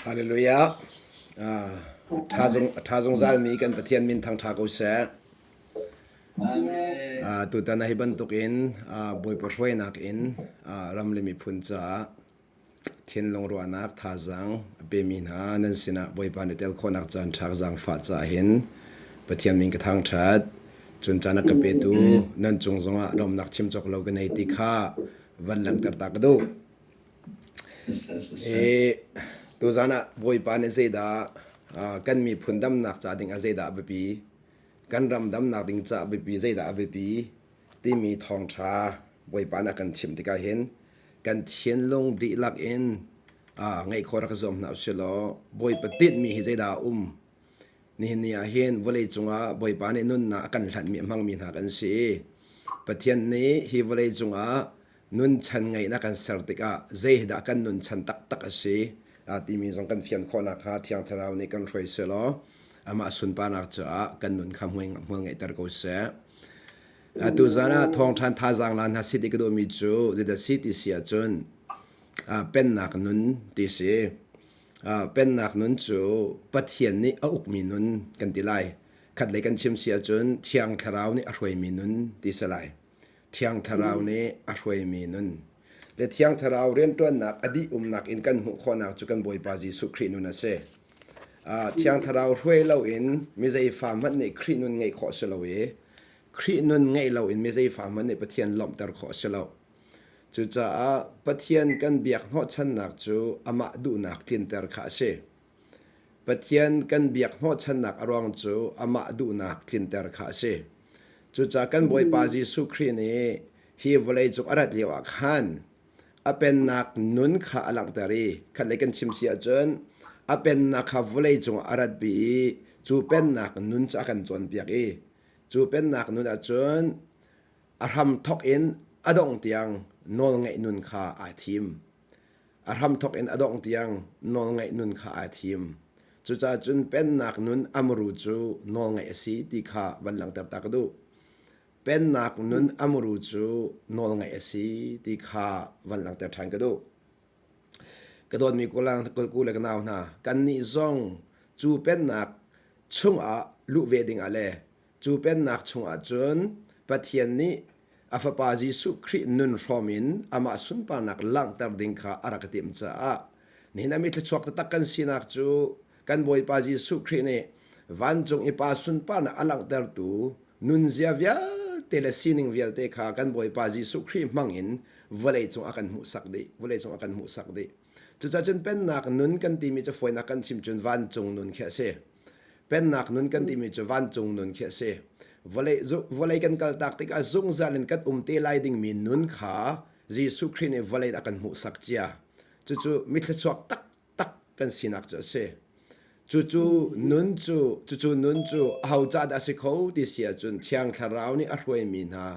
Hallelujah. Ah, tha zung tha zungzal mi kan Pathian min thangtha ko seh. Amen. Ah, tutan ah hi bantukin ah, Bawipa hruainak in ah, ram le miphun caah thinlung ruahnak thazaang a pemi hna nan sinah Bawipa nih tel khawhnak caan ṭha ka zaangfah caah hin Pathian min ka thangṭhat. Cun caan a ka petu nan cung zongah lawmhnak chim cawk lo ka nei ti kha van langhter ta ka duh. I tuzaan ah Bawipa nih zeidah kan miphun damnak ca ding ah zeidah a biapi, kan ram damnak ding ca a biapi, zeidah a biapi timi thawngṭha Bawipa nih a kan chimh tikah hin kan thinlung dihlak in ngeih khawh rak i zuam hna usih law Bawipa tinhmi hi zeidah a um Nihin ni ah hin vawleicung ah Bawipa nih nunnak a kan hlanhmi a hmangmi hna kan si i Pathian nih hi vawleicung ah nunchan ngeihnak kan ser tikah zei hi dah kan nunchan taktak a si timi zong kan fian khawh nakhnga Thiang Thlarau nih kan hruai sehlaw amah sunparnak caah kan nun kha hmual ngeihter ko seh. Tuzaan ah thawngṭhan thazaang la hna si ti ka duhmi cu zeidah si ti si ahcun pennak nun ti si. Pennak nun cu Pathian nih a ukmi nun kan ti lai. Khatlei kan chim si ahcun Thiang Thlarau nih a hruaimi nun ti si lai. Thiang Thlarau nih a hruaimi nun. Le Thiang Thlarau rianṭuannak a dih umnak in kan hmuh khawhnak cu kan Bawipa Jesuh Khrih nun a si. Thiang Thlarau hruai loin mi zeifa hmanh nih Khrih nun ngeih khawh a si lo i Khrih nun ngeih loin mi zeifa hmanh nih Pathian lawmhter khawh a si lo. Cucaah Pathian kan biak hnawhchannak cu amah duhnak tlinter kha a si. Pathian kan biak hnawhchannak a ruang cu amah duhnak tlinter kha a si. Cucaah kan Bawipa Jesuh Khrih nih hi vawleicung a rat lioah khan a pennak nun kha a langhter i khatlei kan chim si ahcun a pennak kha vawleicung ah a ratpi i cu pennak nun cu a kan cawnpiak i cu pennak nun ahcun A hramthawk in a dongh tiang nawlngaih nun kha aa thim. A hramthawk in a dongh tiang nawlngaih nun kha aa thim. Cucaah cun pennak nun a muru cu nawlngaih a si ti kha van langhter ta ka duh. Pennak nun a muru cu nawlngaih a si ti kha van langhter ṭhan ka duh. Ka dawtmi ku le ka nau hna, kannih zong cu pennak chungah luh ve dingah le Cu pennak chungah cun Pathian nih a Fapa Jesuh Khrih nun hrawm in amah sunparnak langhter ding kha a rak i timh caah nihin ah mi thluachuak taktak kan sinak cu kan Bawipa Jesuh Khrih nih vancung i Pa sunparnak a langhtertu nunzia vialte le sining vialte kha kan Bawipa Jesuh Khrih hmang in vawleicung a kan hmuhsak dih vawleicung a kan hmuhsak dih. Cucaah cun pennak nun kan timi cu fawinak kan chim cun vancung nun khi a si. Pennak nun kan timi cu vancung nun khi a si. Vawlei, vawlei kan kaltak tikah zungzal in kan um te lai dingmi nun kha Jesuh Khrih nih vawlei a kan hmuhsak cia. Cucu mithluachuak taktak kan sinak cu a si. Cucu nun cu cucu nun cu aho ca dah a si kho ti si ahcun Thiang Thlarau nih a hruaimi hna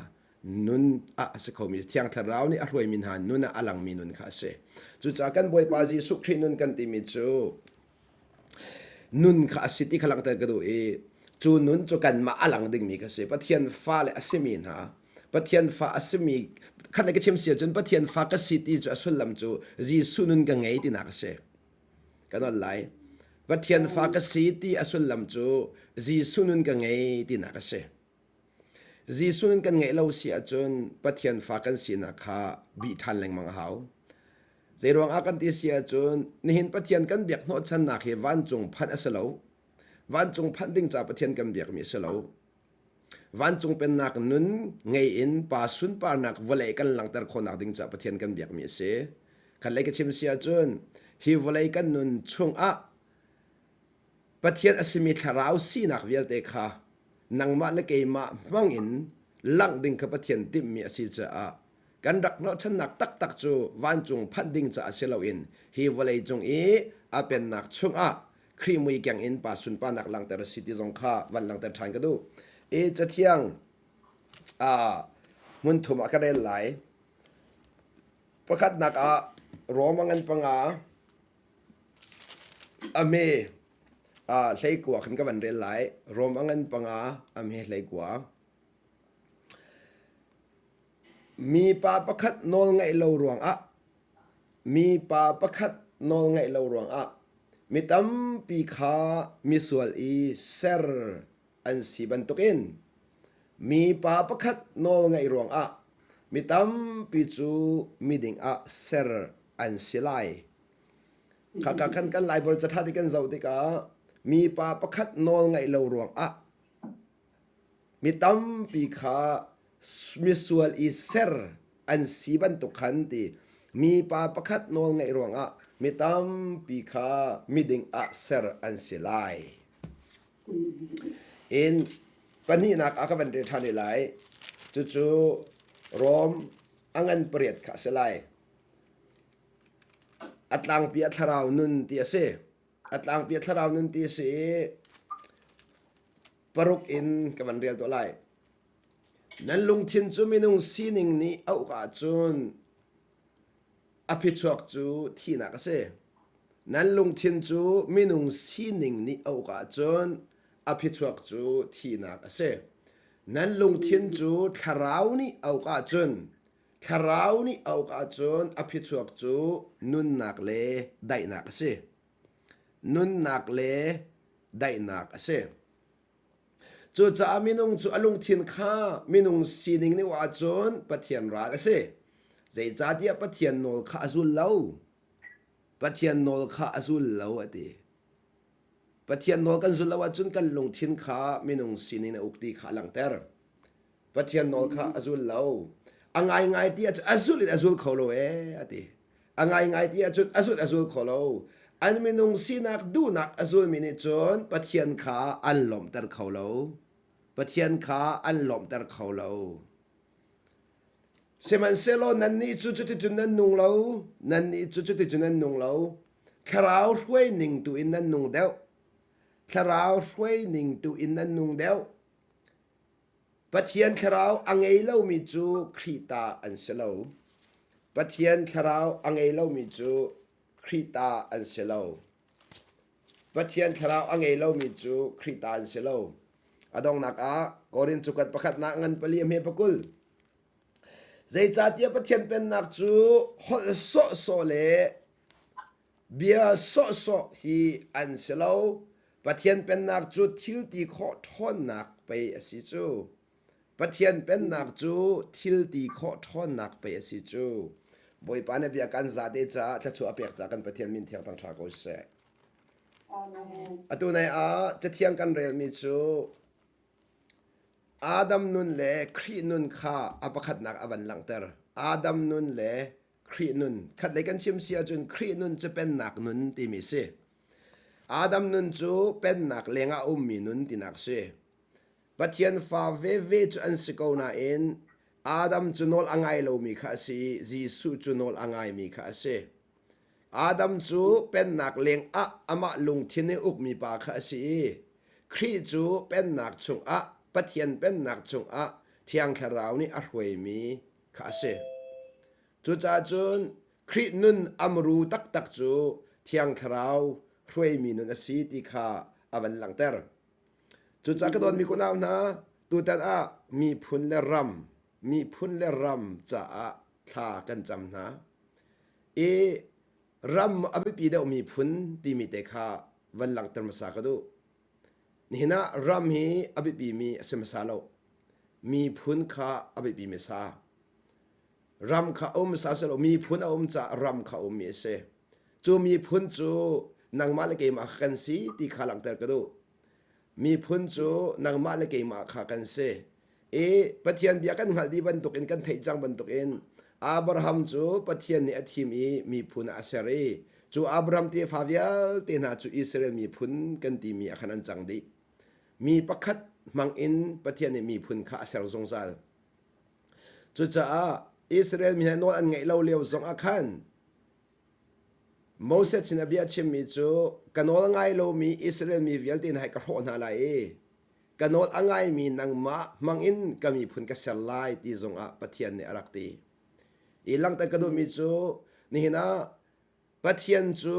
nun ah a si khomi Thiang Thlarau nih a hruaimi hna nun ah a langmi nun kha a si. Cucaah kan Bawipa Jesuh Khrih nun kan timi cu Nun kha a si ti kha langhter ka duh i cu nun cu kanmah a lang dingmi kha si. Pathian fale a simi hna, Pathian fa a simi khat le ka chim si ahcun Pathian fa ka si ti cu a sullam cu Jesuh nun ka ngei tinak a si. Ka nawl lai. Pathian fa ka si ti a sullam cu Jesuh nun ka ngei tinak a si. Jesuh nun kan ngeih lo si ahcun Pathian fa kan sinak kha bih ṭhan lengmang a hau. Zeiruang ah kan ti si ahcun nihin Pathian kan biak hnawhchannak hi vancung phanh a si lo. Vancung phanh ding ca Pathian kan biakmi a si lo. Vancung pennak nun ngei in pa sunparnak vawlei kan langhter khawhnak ding ca Pathian kan biakmi a si. Khatlei ka chim si ahcun hi vawlei kan nun chungah Pathian a simi thlarau sinak vialte kha nangmah le keimah hmangin langh ding kha Pathian timhmi a si caah kan rak hnawhchannak taktak cu vancung phanh ding caah si loin hi vawlei cung i a pennak chungah Khrih mui keng in pa sunparnak langhter a si ti zong kha van langhter ṭhan ka duh. I cathiang hmun thum ah ka rel lai. Pakhatnak ah Roma ngan panga A hme hleikua khan ka van rel lai. Rom a ngan panga a hme hleikua. Mipa pakhat nawl ngaih lo ruangah. Mipa pakhat nawlngaih lo ruangah mi tampi kha misual i ser an si bantukin mipa pakhat nawlngaih ruangah mi tampi cu miding ah ser an si lai. Khaka khan kan Laibal caṭha ti kan zoh tikah mipa pakhat nawlngaih lo ruangah Mi tampi kha misual i ser an si bantuk khan ti mipa pakhat nawl ngeih ruangah mi tampi kha miding ah ser an si lai. In pahnihnak ah ka van rel ṭhan lai. Cucu Rom a ngan pariat kha a si lai. A tlangpi a thlarau nun ti a si. A tlangpi a thlarau nun ti a si i Paruk in ka van rel tuah lai. Nan lungthin cu minung sining nih a uk ahcun a phichuak cu thihnak a si. Nan lungthin cu minung sining nih a uk ahcun a phichuak cu thihnak a si. Nan lungthin cu thlarau nih a uk ahcun thlarau nih a uk ahcun a phichuak cu nunnak le daihnak a si. Nunnak le daihnak a si. Cucaah minung cu a lungthin kha minung sining nih ahcun Pathian ral a si. Zeicahtiah Pathian nawl kha a zul lo. Pathian nawl kha a zul lo a ti. Pathian nawl kan zul lo ahcun kan lungthin kha minung sining a uk ti kha a langhter. Pathian nawl kha a zul lo. A ngaingai ti ahcun a zulh in a zul kho lo ee a ti. A ngaingai ti ahcun a zulh a zul kho lo. An minung sinak duhnak a zulmi nih cun Pathian kha an lawmhter kho lo. Pathian kha an lawmhter kho lo. Sihmanhsehlaw nannih cu cuticun nan nung lo. Nannih cu cuticun nan nung lo. Thlarau hruai ning tu in nan nung deuh. Thlarau hruai ning tu in nan nung deuh. Pathian thlarau a ngei lomi cu Khrih ta an si lo. Pathian thlarau a ngei lomi cu Khrih ta an si lo. Pathian thlarau a ngei lomi cu Khrih ta an si lo. A donghnak ah Korin cukat pakhatnak ngan pali a hme pakul. Zeicahtiah Pathian pennak cu holh sawhsawh le Bia sawhsawh hi an si lo. Pathian Pennak cu thil ti khawh ṭhawnnak pei a si cu. Pathian Pennak cu thil ti khawh ṭhawnnak pei a si cu. Bawipa na bia kan zate caah thluachuah a pek caah kan Pathian min thiang thangṭha ko seh. Amen. Atu nai ah cathiang kan relmi cu Adam nun le Khrih nun kha a pakhatnak a van langhter. Adam nun le Khrih nun khatlei kan chim si ahcun Khrih nun cu pennak nun timi si. Adam nun cu pennak lengah a ummi nun tinak si. Pathian fa veve cu an si ko nain Adam cu nawl a ngai lomi kha a si i Jesuh cu nawl a ngaimi kha a si. Adam cu pennak lengah amah lungthin i ukmi pa kha a si i Khrih cu pennak chungah Pathian pennak chungah Thiang Thlarau nih a hruaimi kha a si. Cucaah cun Khrih nun amru taktak cu Thiang Thlarau hruaimi nun a si ti kha a van langhter. Cucaah ka dawtmi kunau hna, tutan ah miphun le ram, miphun le ram caah thla kan cam hna. I ram a biapi deuh miphun timi te kha van langhter hmasa ka duh. Nihin ah ram hi a biapimi a si hmasa lo. Miphun kha a biapi hmasa. Ram kha a um hmasa si lo. Miphun a um caah ram kha a ummi a si. Cu miphun cu nangmah le keimah kha kan si ti kha langhter ka duh. Miphun cu nangmah le keimah kha kan si. I Pathian bia kan hngalh dih bantukin kan theih cang bantukin Abraham cu Pathian nih a thim i miphun ah a ser i cu Abraham tefa vialte hna cu Israel miphun kan timi ah khan an cang dih. Mi pakhat hmang in Pathian nih miphun kha a ser zungzal. Cucaah Israel mi hna nawl an ngaih lo lio zong ah khan Moses sin a bia chimmi cu ka nawl ngai lomi Israel mi vialte hna hi ka hrawh hna lai i ka nawl a ngaimi nangmah hmangin ka miphun ka ser lai ti zongah Pathian nih a rak ti. I langhter ka duhmi cu nihin ah Pathian cu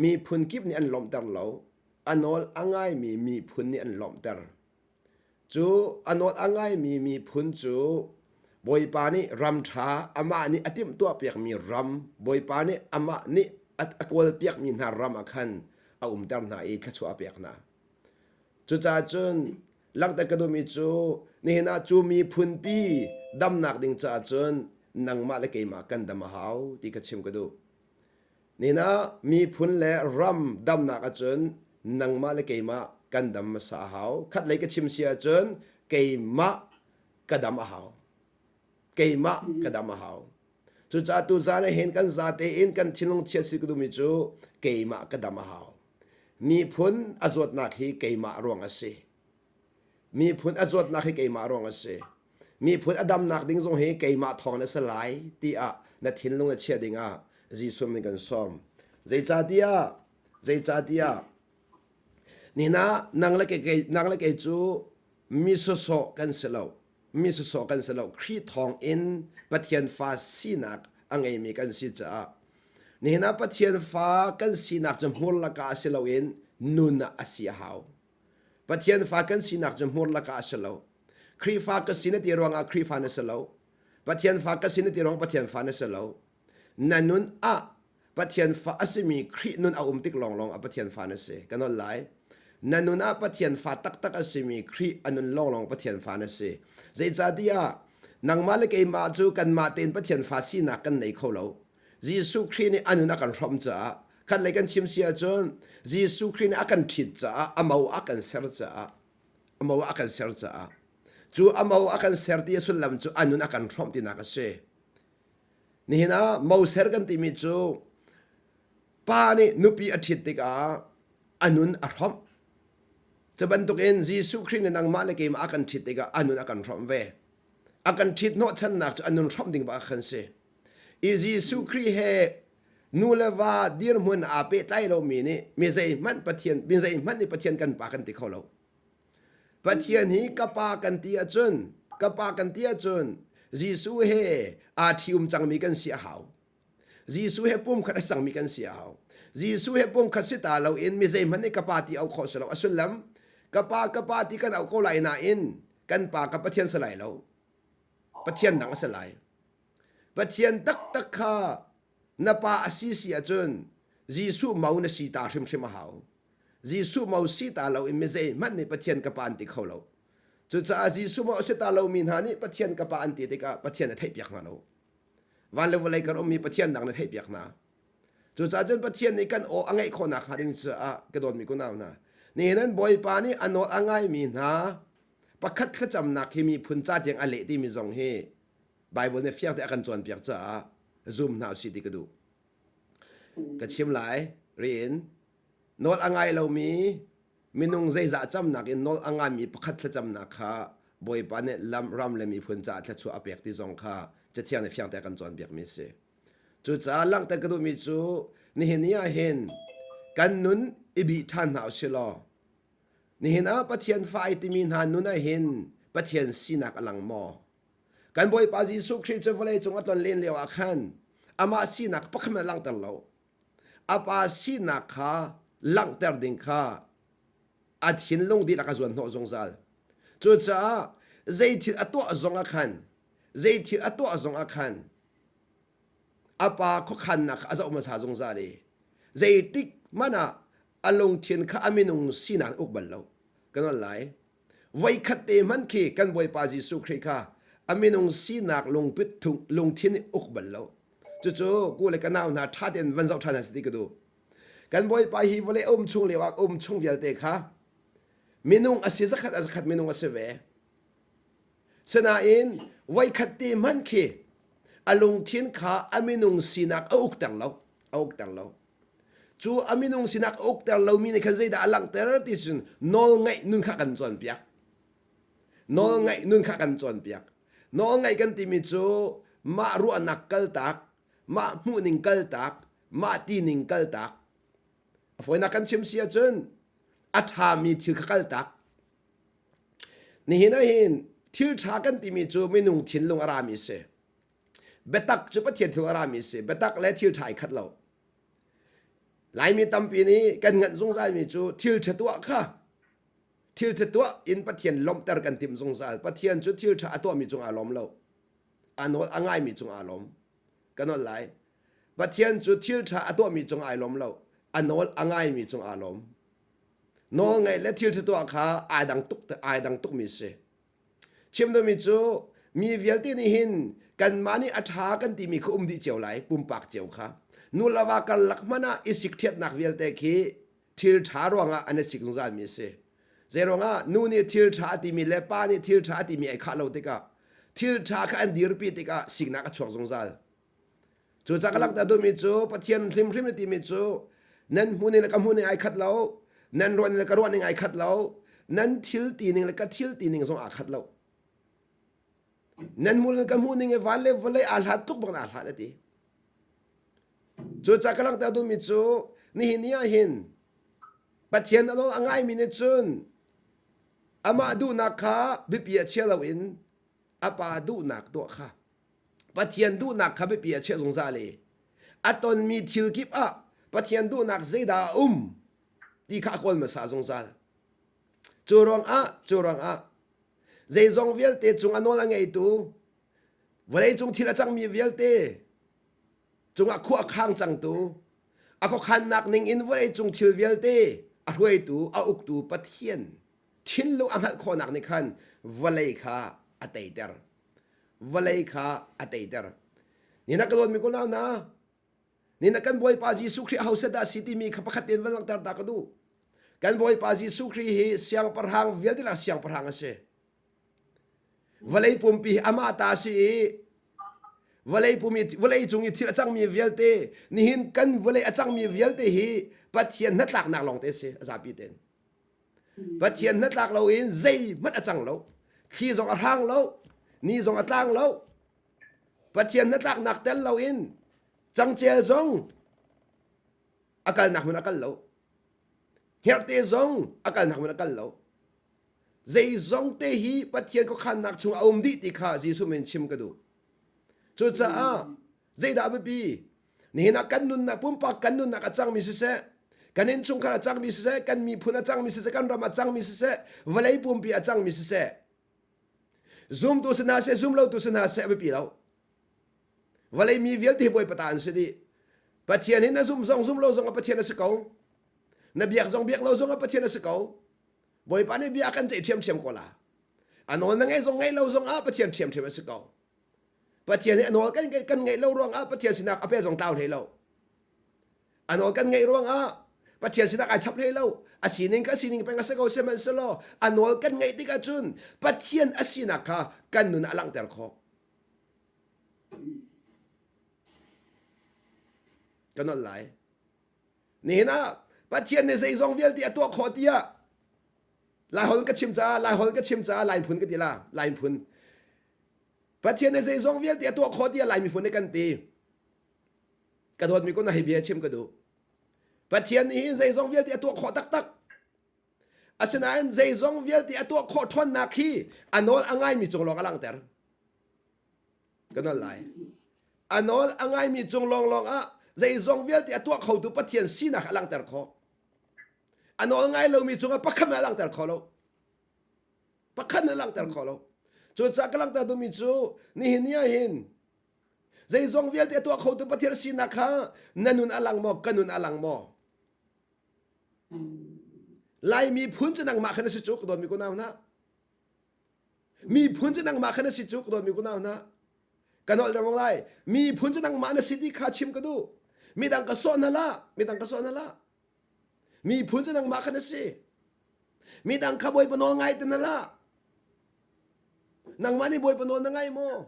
miphun kip nih an lawmhter lo, a nawl a ngaimi miphun nih an lawmhter. Cu a nawl a ngaimi miphun cu Bawipa nih ram ṭha amah nih a timhtuahpiakmi ram Bawipa nih amah nih a kawlpiakmi hna ram ah khan a umter hna i thluachuah a pek hna. Cucaah cun langhter ka duhmi cu nihin ah cu miphunpi damnak ding caah cun nangmah le keimah kan dam a hau ti ka chim ka duh. Nihin ah miphun le ram damnak ahcun nangmah le keimah kan dam hmasa a hau. Khatlei ka chim si ahcun keimah ka dam a hau. Keimah ka dam a hau. Cucaah tuzaan ah hin kan zate in kan thinlung chiat si ka duhmi cu keimah ka dam a hau. Miphun a zawtnak hi keimah ruang a si. Miphun a zawtnak hi keimah ruang a si. Miphun a damnak ding zong hi keimah thawng na si lai tiah na thinlung na chiah ding ah Jesuh min kan sawm. Zeicahtiah zeicahtiah nina nang le kei nang le kei cu mi sawsawh kan si lo. Mi sawsawh kan si lo. Khrih thawng in Pathian fa sinak a ngeimi kan si caah nihin ah Pathian fa kan sinak cu hmur laka si loin nun ah a si a hau. Pathian fa kan sinak cu hmur lakah a si lo. Khrihfa ka si na ti ruangah Khrihfa na si lo. Pathian fa ka si na ti ruang Pathian fa na si lo. Na nun ah Pathian fa a simi Khrih nun a um tik lawnglawng ah Pathian fa na si. Ka nawl lai. Na nun ah Pathian fa taktak a simi Khrih a nun lawnglawng Pathian fa na si. Zeicahtiah nangmah le keimah cu kanmah tein Pathian fa sinak kan nei kho lo. Jesuh Khrih nih a nun a kan hrawmh caah khatlei kan chim si ahcun Jesuh Khrih nih a kan ṭhit caah a mo a kan ser caah a mo a kan ser caah cu a mo a kan ser ti a sullam cu a nun a kan hrawmh tinak a si. Nihin ah mo ser kan timi cu pa nih nupi a ṭhit tikah a nun a hrawmh. Cu bantukin Jesuh Khrih nih nangmah le keimah a kan ṭhit tikah a nun a kan hrawmh ve. A kan ṭhit hnawhchannak cu a nun hrawmh ding bak khan si. I Jesuh Khrih he nu le va dirhmun aa pehtlai lomi nih mi zeihmanh Pathian mi zeihmanh nih Pathian kan pa kan ti kho lo. Pathian hi ka pa kan ti ahcun ka pa kan ti ahcun Jesuh he aa ṭhium cangmi kan si a hau. Jesuh he pumkhat a sangmi kan si a hau. Jesuh he pumkhat si ta loin mi zeihmanh nih ka pa ti auh khawh si lo. A sullam ka pa ka pa ti kan auh ko lai nain kan pa ka Pathian si lai lo. Pathian dang a si lai. Pathian taktak kha na pa a si si ahcun Jesuh mo na si ta hrimhrim a hau. Jesuh mo si ta loin mi zeihmanh nih Pathian ka pa an ti kho lo. Cucaah Jesuh mo a si ta lomi hna nih Pathian ka pa an ti tikah Pathian a theihpiak hna lo. Van le vawlei kar ummi Pathian dang na theihpiak hna. Cucaah cun Pathian nih kan aw a ngeih khawhnak hnga ding caah ka dawtmi kunau hna, nihin an Bawipa nih a nawl a ngaimi hna pakhat thlacamnak hi miphun ca tiang a leh timi zong hi Bible nih fiang te a kan cawnpiak caah zum hna usih ti ka duh. Ka chim lai riin nawl a ngai lomi minung zeizah camnak in nawl a ngaimi pakhat thlacamnak kha Bawipa nih lam ram le miphun caah thluachuah a pek ti zong kha Cathiang nih fiang te a kan cawnpiakmi a si. Cucaah langhter ka duhmi cu nihin ni ah hin kan nun i bih ṭhan hna usih law nihin ah Pathian fa ai timi hna nun ah hin Pathian sinak a lang maw? Kan Bawipa Jesuh Khrih cu vawlei cung a tlonlen lio ah khan amah sinak pakhat hmanh a langhter lo. A pa sinak kha langhter ding kha a thinlung dihlak a zuan hnawh zungzal. Cucaah zei thil a tuah zong ah khan zei thil a tuah zong ah khan a pa khuakhannak kha a zoh hmasa zungzal i zeitik hmanh ah a lungthin kha a minung sinak uk bal lo. Kan ol lai. Voikhat te hmanh khi kan Bawipa Jesuh Khrih kha a minung sinak lungput lungthin nih uk bal lo. Cucu ku le ka nau hna ṭha tein van zoh ṭhan hna sih ti ka duh. Kan Bawipa hi vawlei a um chung lio ah um chung vialte kha minung a si zakhat a zakhat minung a si ve. Sinain voikhat te hmanh khi a lungthin kha a minung sinak a ukter lo, a ukter lo. Cu a minung sinak a ukter lomi nih khan zeidah a langhter ti cun nawlngaih nun kha kan cawnpiak. Nawlngaih nun kha kan cawnpiak. Nawlngaih kan timi cu mah ruahnak kaltak, mah hmuhning kaltak, mah tining kaltak. A fawinak kan chim si ahcun a ṭhami thil kha kaltak. Nihin ah hin thil ṭha kan timi cu minung thinlung a rami a si. Biatak cu Pathian thil a rami a si. Biatak le thil ṭha ai khat lo. Laimi tampi nih kan nganh zungzalmi cu thil ṭha tuah kha thil ṭha tuah in Pathian lawmhter kan timh zungzal. Pathian cu thil ṭha a tuahmi cungah aa lawm lo. A nawl a ngaimi cung aa lawm. Ka nawl lai. Pathian cu thil ṭha a tuahmi cung ai lawm lo. A nawl a ngaimi cung aa lawm. Nawl ngaih le thil ṭha tuah kha ai dang tuk ai dang tukmi a si. Chim duhmi cu mi vialte nih hin kanmah nih a ṭha kan timi kha um dih cio lai, pumpak cio kha. Nu le va karlak hmanh ah i sikṭhiatnak vialte khi thil ṭha ruangah an i sik zungzalmi a si. Zeiruangah nu nih thil ṭha a timi le pa nih thil ṭha a timi ai khah lo tikah thil ṭha kha an dirpi tikah siknak a chuak zungzal. Cucaah ka langhter duhmi cu Pathian hrimhrim na timi cu nan hmuhning le ka hmuhning ai khat lo, nan ruahning le ka ruahning ai khat lo, nan thil tining le ka thil tining zong aa khat lo. Nan hmuh le ka hmuhning i van le vawlei aa hlat tuk bak aa hlat a ti. Cucaah ka langhter duhmi cu nihin ni ah hin Pathian a nawl a ngaimi nih cun amah duhnak kha biapi ah chia loin a pa duhnak tuah kha Pathian duhnak kha biapi ah chiah zungzal i a tonmi thil kip ah Pathian duhnak zeidah a um ti kha a kawl hmasa zungzal. Cu ruangah, cu ruangah zeizong vialte cung a nawl a ngeitu vawleicung thil a cangmi vialte cungah khua a khang cangtu a khuakhannak ning in vawleicung thil vialte a hruaitu a uktu Pathian thinlung a hngalh khawhnak nih khan vawlei kha a teiter vawlei kha a teiter ni na ka dawtmi ko nau na ni na kan Bawipa Jesuh Khrih aho set dah si timi kha pakhat tein van langhter ta ka duh kan Bawipa Jesuh Khrih hi siangpahrang vialte lak siangpahrang a si Vawlei pumpi hi amah ta a si i vawlei pum i vawlei cung i thil a cangmi vialte nihin kan vawlei a cangmi vialte hi Pathian hnatlaknak lawngte a si a zapi tein. Pathian hnatlak loin zeihmanh a cang lo. Thli zong a hrang lo, ni zong a tlang lo. Pathian hnatlaknak tel loin cangcel zong a kalnak hmun a kal lo. Hngerhte zong a kalnak hmun a kal lo. Zeizong te hi Pathian khuakhannak chung a um dih ti kha Jesuh min chim ka duh. Cucaah zeidah a biapi? Nihin ah kan nunnak pumpak kan nunnak a cangmi siseh, kan innchungkhar a cangmi siseh, kan miphun a cangmi siseh, kan ram a cangmi siseh, vawlei pumpi a cangmi siseh, zumtu si hna seh, zumlotu si hna seh a biapi lo. Vawlei mi vialte hi Bawipa ta an si dih. Pathian hi na zum zong zum lo zong a Pathian a si ko. Na biak zong biak lo zong a Pathian a si ko. Bawipa nih bia a kan ceih ṭhiamṭhiam ko la. A nawl na ngeih zong ngeih lo zong ah Pathian ṭhiamṭhiam a si ko. Pathian nih a nawl kan, kan ngeih lo ruangah Pathian sinak a pe zong tlau hlei lo. A nawl kan ngeih ruangah Pathian sinak ai chap hlei lo. A sining ka sining peng a si ko sihmanhsehlaw a nawl kan ngeih tikah cun Pathian a sinak kha kan nun ah a langhter khawh. Ka nolh lai. Nihin ah Pathian nih zeizong vialte a tuah khawh tiah Laiholh ka chim caah Laiholh ka chim caah Lai phun ka ti la Lai phun Pathian nih zeizong vialte a tuah khawh tiah Lai miphun nih kan ti ka dawtmi ko na hei bia chim ka duh Pathian nih hin zeizong vialte a tuah khawh taktak asinain zeizong vialte a tuah khawh ṭhawnnak hi a nawl a ngaimi cung lawng a langhter Ka nolh lai. A nawl a ngaimi cung lawnglawng ah zeizong vialte a tuah khotu Pathian sinak a langhter khawh. A nawl ngai lomi cungah pakhat a langhter kho lo. Pakhat a langhter kho lo. Cucaah ka langhter duhmi cu nihin ni ah hin zeizong vialte a tuah khotu Pathian sinak kha na nun a lang maw ka nun a lang maw? Laimi phun cu nangmah khan a si cu ka dawtmi ko nau hna. Miphun cu nangmah kha na si cu ka dawtmi kunau hna. Ka nolh lengmang lai. Miphun cu nangmah na si ti kha chim ka duh. Midang ka sawh hna hlah. Midang ka sawh hna hlah. Miphun cu nangmah kha na si. Midang kha Bawipa nawl ngai te hna hlah. Nangmah nih Bawipa nawl na ngai maw?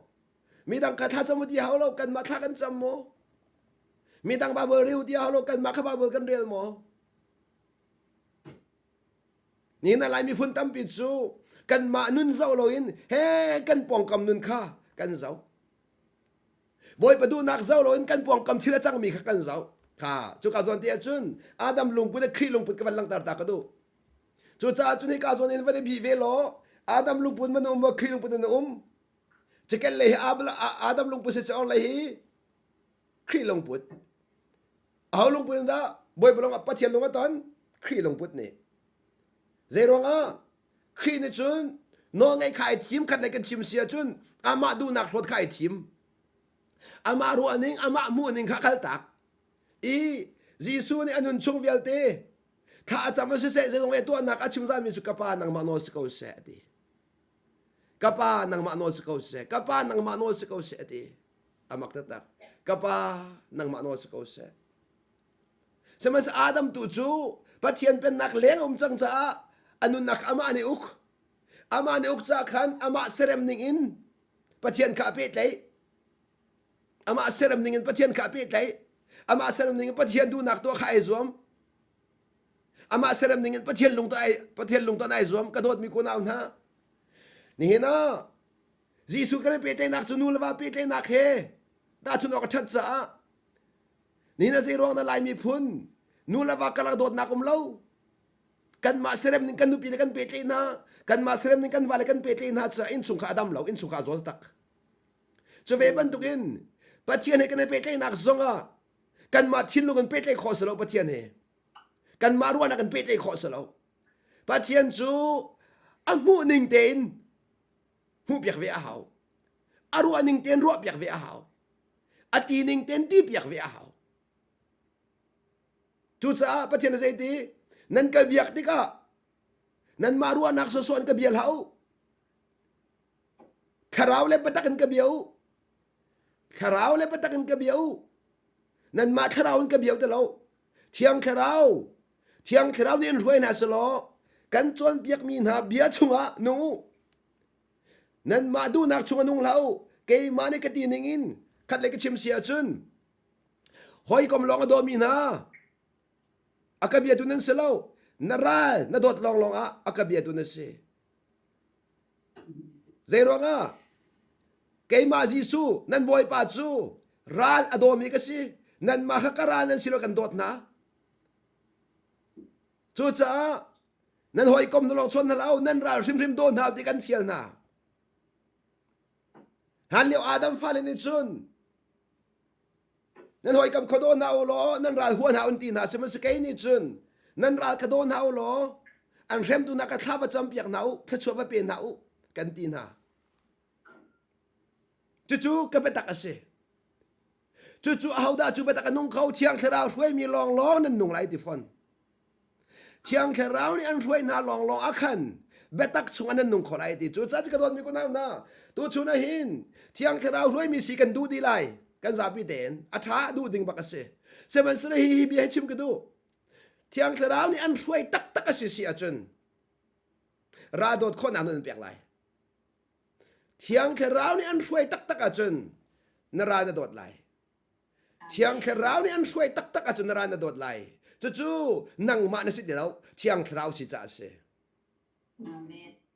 Midang kha thla cam u ti hau lo, kanmah thla kan cam maw? Midang Bible rel u ti hau lo, kanmah kha Bible kan rel maw? Nihin ah Lai miphun tampi cu kanmah nun zoh loin he kan pawngkam nun kha kan zoh. Bawipa duhnak zoh loin kan pawngkam thil a cangmi kha kan zoh. Kha cuka zawn te ahcun Adam lungput le Khrih lungput ka van langhter ta ka duh. Cucaah cun hika zawn in van i bih ve law Adam lungput man um maw Khrih lungput in um. Cikel lei hi Adam lungput si or lei hi Khrih lungput. Aho lungput in dah Bawipa lung Pathian lung a ton? Khrih lungput nih. Zei ruangah? Khrih nih cun Nawlngaih kha ai thim khat le kan chim si ahcun amah duhnak hlawt kha ai thim. Amah ruahning, amah hmuhning kha kaltak. I Jesuh nih a nun chung vialte thla a cam siseh zeizong le tuahnak a chim zalmi cu ka pa nangmah nawl si ko seh a ti. Ka pa nangmah nawl si ko seh. Ka pa nangmah nawl si ko seh a ti. A mak taktak. Ka pa nangmah nawl si ko seh. Sihmanhsehlaw Adam tu cu Pathian pennak leng um cang caah a nunnak amah nih uk. Amah nih uk caah khan amah serem ning in Pathian kha a pehtlaih. Amah serem ning in Pathian kha a pehtlaih. Amah serem ning in Pathian duhnak tuah kha ai zuam. Amah serem ning in Pathian lung ai Pathian lung ton ai zuam. Ka dawtmi kunau hna. Nihin ah Jesuh kan pehtlaihnak cu nu le va pehtlaihnak he tahchunh awk a ṭhat caah Nihin ah zei ruang dah Lai miphun nu le va karlak dawtnak um lo? Kanmah serem ning kan nupi le kan pehtlaih hna, kanmah serem ning kan vale kan pehtlaih hna caah innchungkhar a dam lo, innchungkhar a zaw tak. Cu ve bantukin Pathian he kan i pehtlaihnak zongah kanmah thinlung in pehtlaih khawh si lo Pathian he. Kanmah ruahnak in pehtlaih khawh si lo. Pathian cu a hmuh ning tein hmuhpiak ve a hau. A ruah ning tein ruahpiak ve a hau. A ti ning tein ti piak ve a hau. Cucaah Pathian a zei ti? Nan ka biak tikah nanmah ruahnak sawsawh in ka bia hlah u. Thlarau le biatak in ka bia u. Thlarau le biatak in ka bia u. Nanmah thlarau in ka bia u ti lo. Thiang Thlarau, Thiang Thlarau nih in hruai hna selaw kan cawnpiakmi hna bia chungah nung u. Nanmah duhnak chung a nung hlah u. Keimah nih ka ti ning in khat le ka chim si ahcun hawikom lawng a dawmi hna a ka biatu nan si lo. Na ral na dawt lawnglawng ah a ka biatu na si. Zei ruangah? Keimah Jesuh nan Bawipa cu ral a dawmi ka si. Nanmah kha ka ral nan si lo kan dawt hna. Cucaah nan hawikom na lawng chawn hna lo, nan ral hrimhrim daw hna ti kan fial hna. Hlan lio Adam fale nih cun nan hawikom kha daw hna u law nan ral hua hna un ti hna sihmanhsehlaw kei nih cun nan ral kha daw hna u law an hremtu hna kha thla va campiak hna u thluachuah va pe hna u kan ti hna. Cucu ka biatak a si. Cucu ahodah cu biatak a nung kho Thiang Thlarau hruaimi lawnglawng nan nung lai ti fawn. Thiang Thlarau nih an hruai hna lawnglawng ah khan biatak chungah nan nung kho lai ti. Cucaah ka dawtmi kunau hna, tuchun ah hin Thiang Thlarau hruaimi si kan duh dih lai. Kan zapi tein a ṭha duh ding bak a si. Sihmanhsehlaw hi hi bia hi chim ka duh. Thiang Thlarau nih an hruai taktak a si si ahcun ra dawt khawhnak nan pek lai. Thiang Thlarau nih an hruai taktak ahcun na ral na dawt lai. Thiang Thlarau nih an hruai taktak ahcun na ral na dawt lai. Cucu nangmah na si ti lo, Thiang Thlarau si caah a si.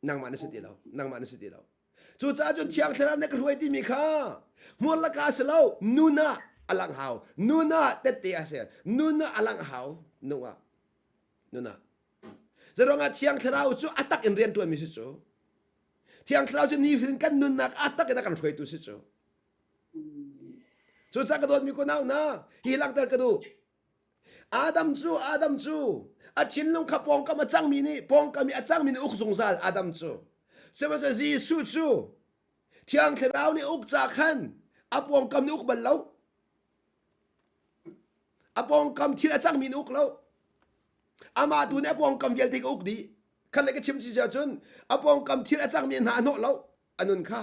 Nangmah na si ti lo, nangmah na si ti lo. Cucaah cun Thiang Thlarau nih ka hruai timi kha hmur laka a si lo, nun ah a lang hau. Nun ah tette a si. Nun ah a lang hau. Nung ah. Nun ah. Zeruangah Thiang Thlarau cu a tak in rian ṭuanmi si cu. Thiang Thlarau cu nifatin kan nunnak a tak in a kan hruaitu si cu. Cucaah ka dawtmi kunau hna, hi langhter ka duh. Adam cu Adam cu a thinlung kha pawngkam a cangmi nih pawngkam i a cangmi nih uk zungzal Adam cu. Sihmanhsehlaw Jesuh cu Thiang Thlarau nih uk ca khan a pawngkam nih uk bal lo. A pawngkam thil a cangmi nih uk lo. Amah tu nih a pawngkam vialte ka uk dih. Khat le ka chim si ahcun a pawngkam thil a cangmi hna a hnawh lo a nun kha.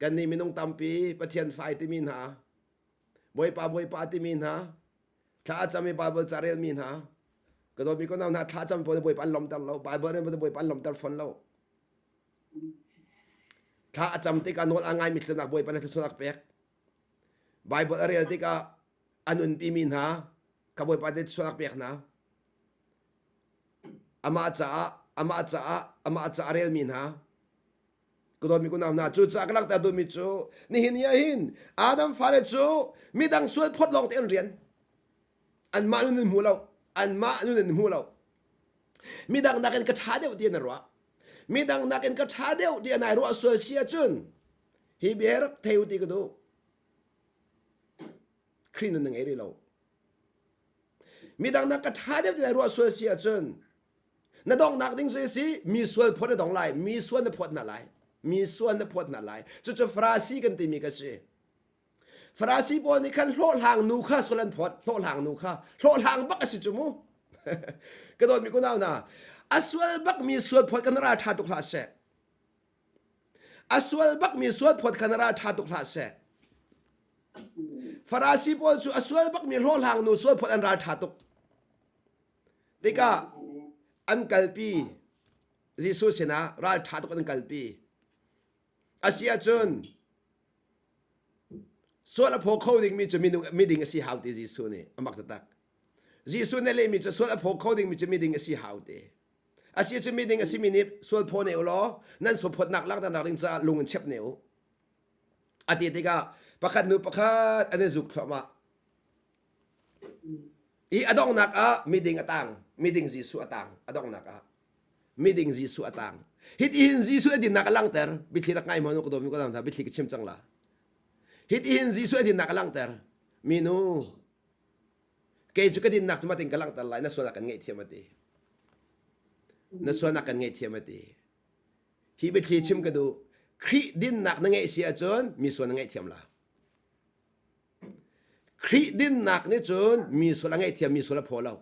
Kannih minung tampi Pathian fai timi hna, Bawipa Bawipa timi hna, thla a cam i Baibal ca relmi hna, ka dawtmi ko hna thla cam pawl Bawipa an lawmter lo, Baibal rel Bawipa an lawmter fawn lo. Thla a cam tikah nawl a ngaimi thlunak Bawipa na thluachuah pek. Baibal a rel tikah a nunpimi hna ka Bawipa nih thluachuah pek hna. Amah caah, amah caah, amah caah a relmi hna Ka dawtmi kunau hna, cucaah ka langhter duhmi cu nihin ni ah hin Adam fale cu midang sual phawt lawng te an rian. Anmah nun in hmu lo. Anmah nun in hmu lo. Midang nakin ka ṭha deuh ti an ruah. Midang nakin ka ṭha deuh ti an ai ruah sual si ahcun hi bia rak thei u ti ka duh. Khrih nun na ngei rih lo. Midang nak ka ṭha deuh ti ai ruah sual si ahcun. Na donghnak ding cu si mi sual phawt na dong lai, mi sual na phawt hna lai. Mi sual na phawt hna lai. Cucu Farasi kan timi ka si. Farasi pawl nih khan hlawhhlang nu kha sual an phawt, hlawhhlang nu kha. Hlawhhlang bak a si cu mu. Ka dawtmi kunau hna, a sual bakmi sual phawt kan ral ṭha tuk hlah seh. A sual bakmi sual phawt kha na ral ṭha tuk hlah seh. Farasi pawl cu a sual bakmi hlawhhlang nu sual phawt an ral ṭha tuk. Tikah an kalpi Jesuh sinah ral ṭha tuk an kalpi. Asi ahcun sual a phaw kho dingmi cu minung miding a si hau ti Jesuh nih a mak taktak. Jesuh nih a lehmi cu sual a phaw kho dingmi cu miding a si hau ti. Asi cu miding a simi nih sual phaw ne u law nan sual phawtnak langhternak ding caah lung in chep ne u. A ti tikah pakhat hnu pakhat an i zuk thluahmah. I a donghnak ah miding a tang, miding Jesuh a tang, a donghnak ah miding Jesuh a tang. Hitihin Jesuh a dinnak a langhter. Biathli rak ngai hmanh u ka dawmi ka dam hna biathli ka chim cang la. Hitihin Jesuh a dinnak a langhter. Minu, kei cu ka dinnak cu matin ka langhter lai na sualnak kan ngaihthiam a ti. Na sualnak kan ngaihthiam a ti. Hi biathli chim ka duh. Khrih dinnak na ngeih si ahcun mi sual na ngaihthiam la. Khrih dinnak nih cun mi sual a ngaihthiam mi sual a phaw lo.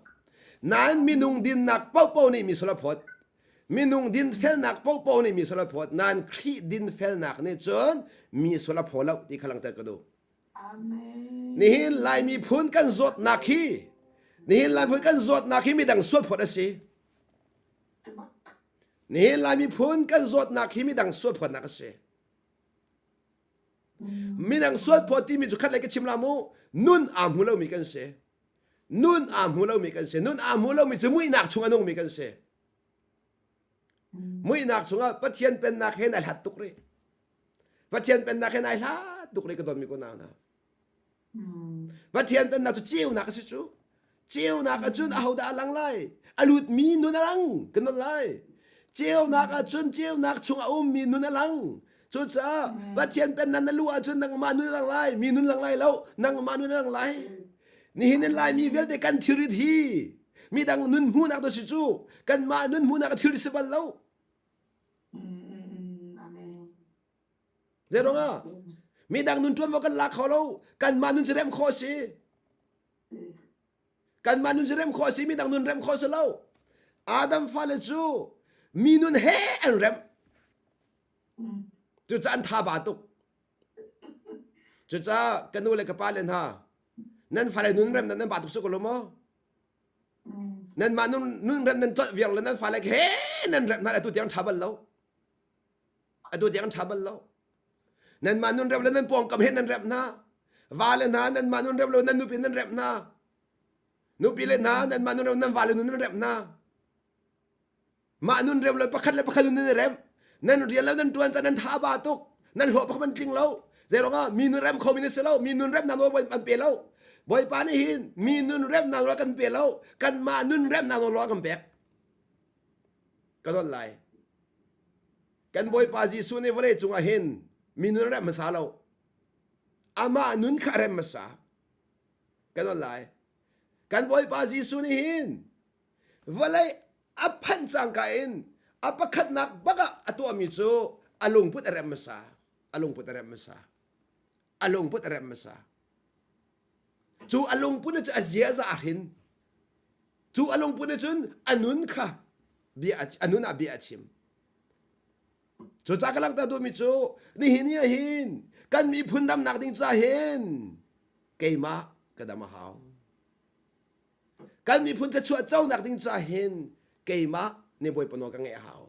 Nain minung dinnak paohpaoh nih mi sual a phawt. Minung dinfelnak paohpaoh nih mi sual a phawt. Nain Khrih dinfelnak nih cun mi sual a phaw lo ti kha langhter ka duh. Amen. Nihin Lai miphun kan zawtnak hi nihin Lai miphun kan zawtnak hi midang sual phawt a si. Nihin Lai miphun kan zawtnak hi midang sual phawtnak a si. Midang sualphawt timi cu khat lei ka chim la mu nun aa hmu lomi kan si. Nun aa hmu lomi kan si. Nun aa hmu lomi cu muihnak chung a nungmi kan si. Muihnak chungah Pathian pennak he nai hlat tuk rih. Pathian pennak he nai hlat tuk rih ka dawtmi ko nau hna. Pathian pennak cu ceunak a si cu. Ceunak ahcun ahodah a lang lai? A lutmi nun a lang kan non lai. Ceunak ahcun ceunak chung a ummi nun a lang. Cucaah Pathian pennak na luh ahcun nangmah nun a lang lai, mi nun lang lai lo, nangmah nun a lang lai. Nihin in Laimi vialte kan thilrit hi midang nun hmuhnak tu si cu kanmah nun hmuhnak a thilrit si bal lo. Zeiruangah? Midang nun ṭuanvo kan lak kho lo. Kanmah nun cu remh khawh a si. Kanmah nun cu remh khawh a si. Midang nun remh khawh a si lo. Adam fale cu mi nun he an remh. Cucaah an tha ba tuk. Cucaah ka nu le ka pa le hna nan fale nun rem nan ba tuk su ko lo maw? Nanmah nun nun rem nan tlolh viar le nan fale he nan rem hna atu tiang ṭha bal lo. Atu tiang an ṭha bal lo. Nanmah nun rem le nan pawngkam he nan remh hna. Vale hna nanmah nun rem lo nan nupi nan remh hna. Nupi le hna nanmah nun rem nan vale nun nan remh hna. Mah nun rem lo pakhat le pakhat nun nan i rem. Nan rian lo nan ṭuan ca nan tha ba tuk. Nan hlawh pakhat man tling lo. Zeiruangah mi nun rem kho mi na si lo. Mi nun remnak nawl an pe lo. Bawipa nih hin mi nun remnak nawl kan pe lo. Kanmah nun remnak nawl kan pek. Ka dawt lai. Kan Bawipa Jesuh nih vawlei cungah hin mi nun a remh hmasa lo. Amah nun kha a remh hmasa. Kan dawt lai. Kan Bawipa Jesuh nih hin vawlei a phanh cangka in a pakhatnak bak ah a tuahmi cu a lungput a remh hmasa. A lungput a remh hmasa. A lungput a remh hmasa. Cu a lungput cu a ziaza a hrin. Cu a lungput nih cun a nun kha bia a nun ah bia a chim. Cucaah ka langhter duhmi cu nihin ni ah hin kan miphun damnak ding ca hin keimah ka dam a hau. Kan miphun thluachuah conak ding ca hin keimah nih Bawipa nawl ka ngeih a hau.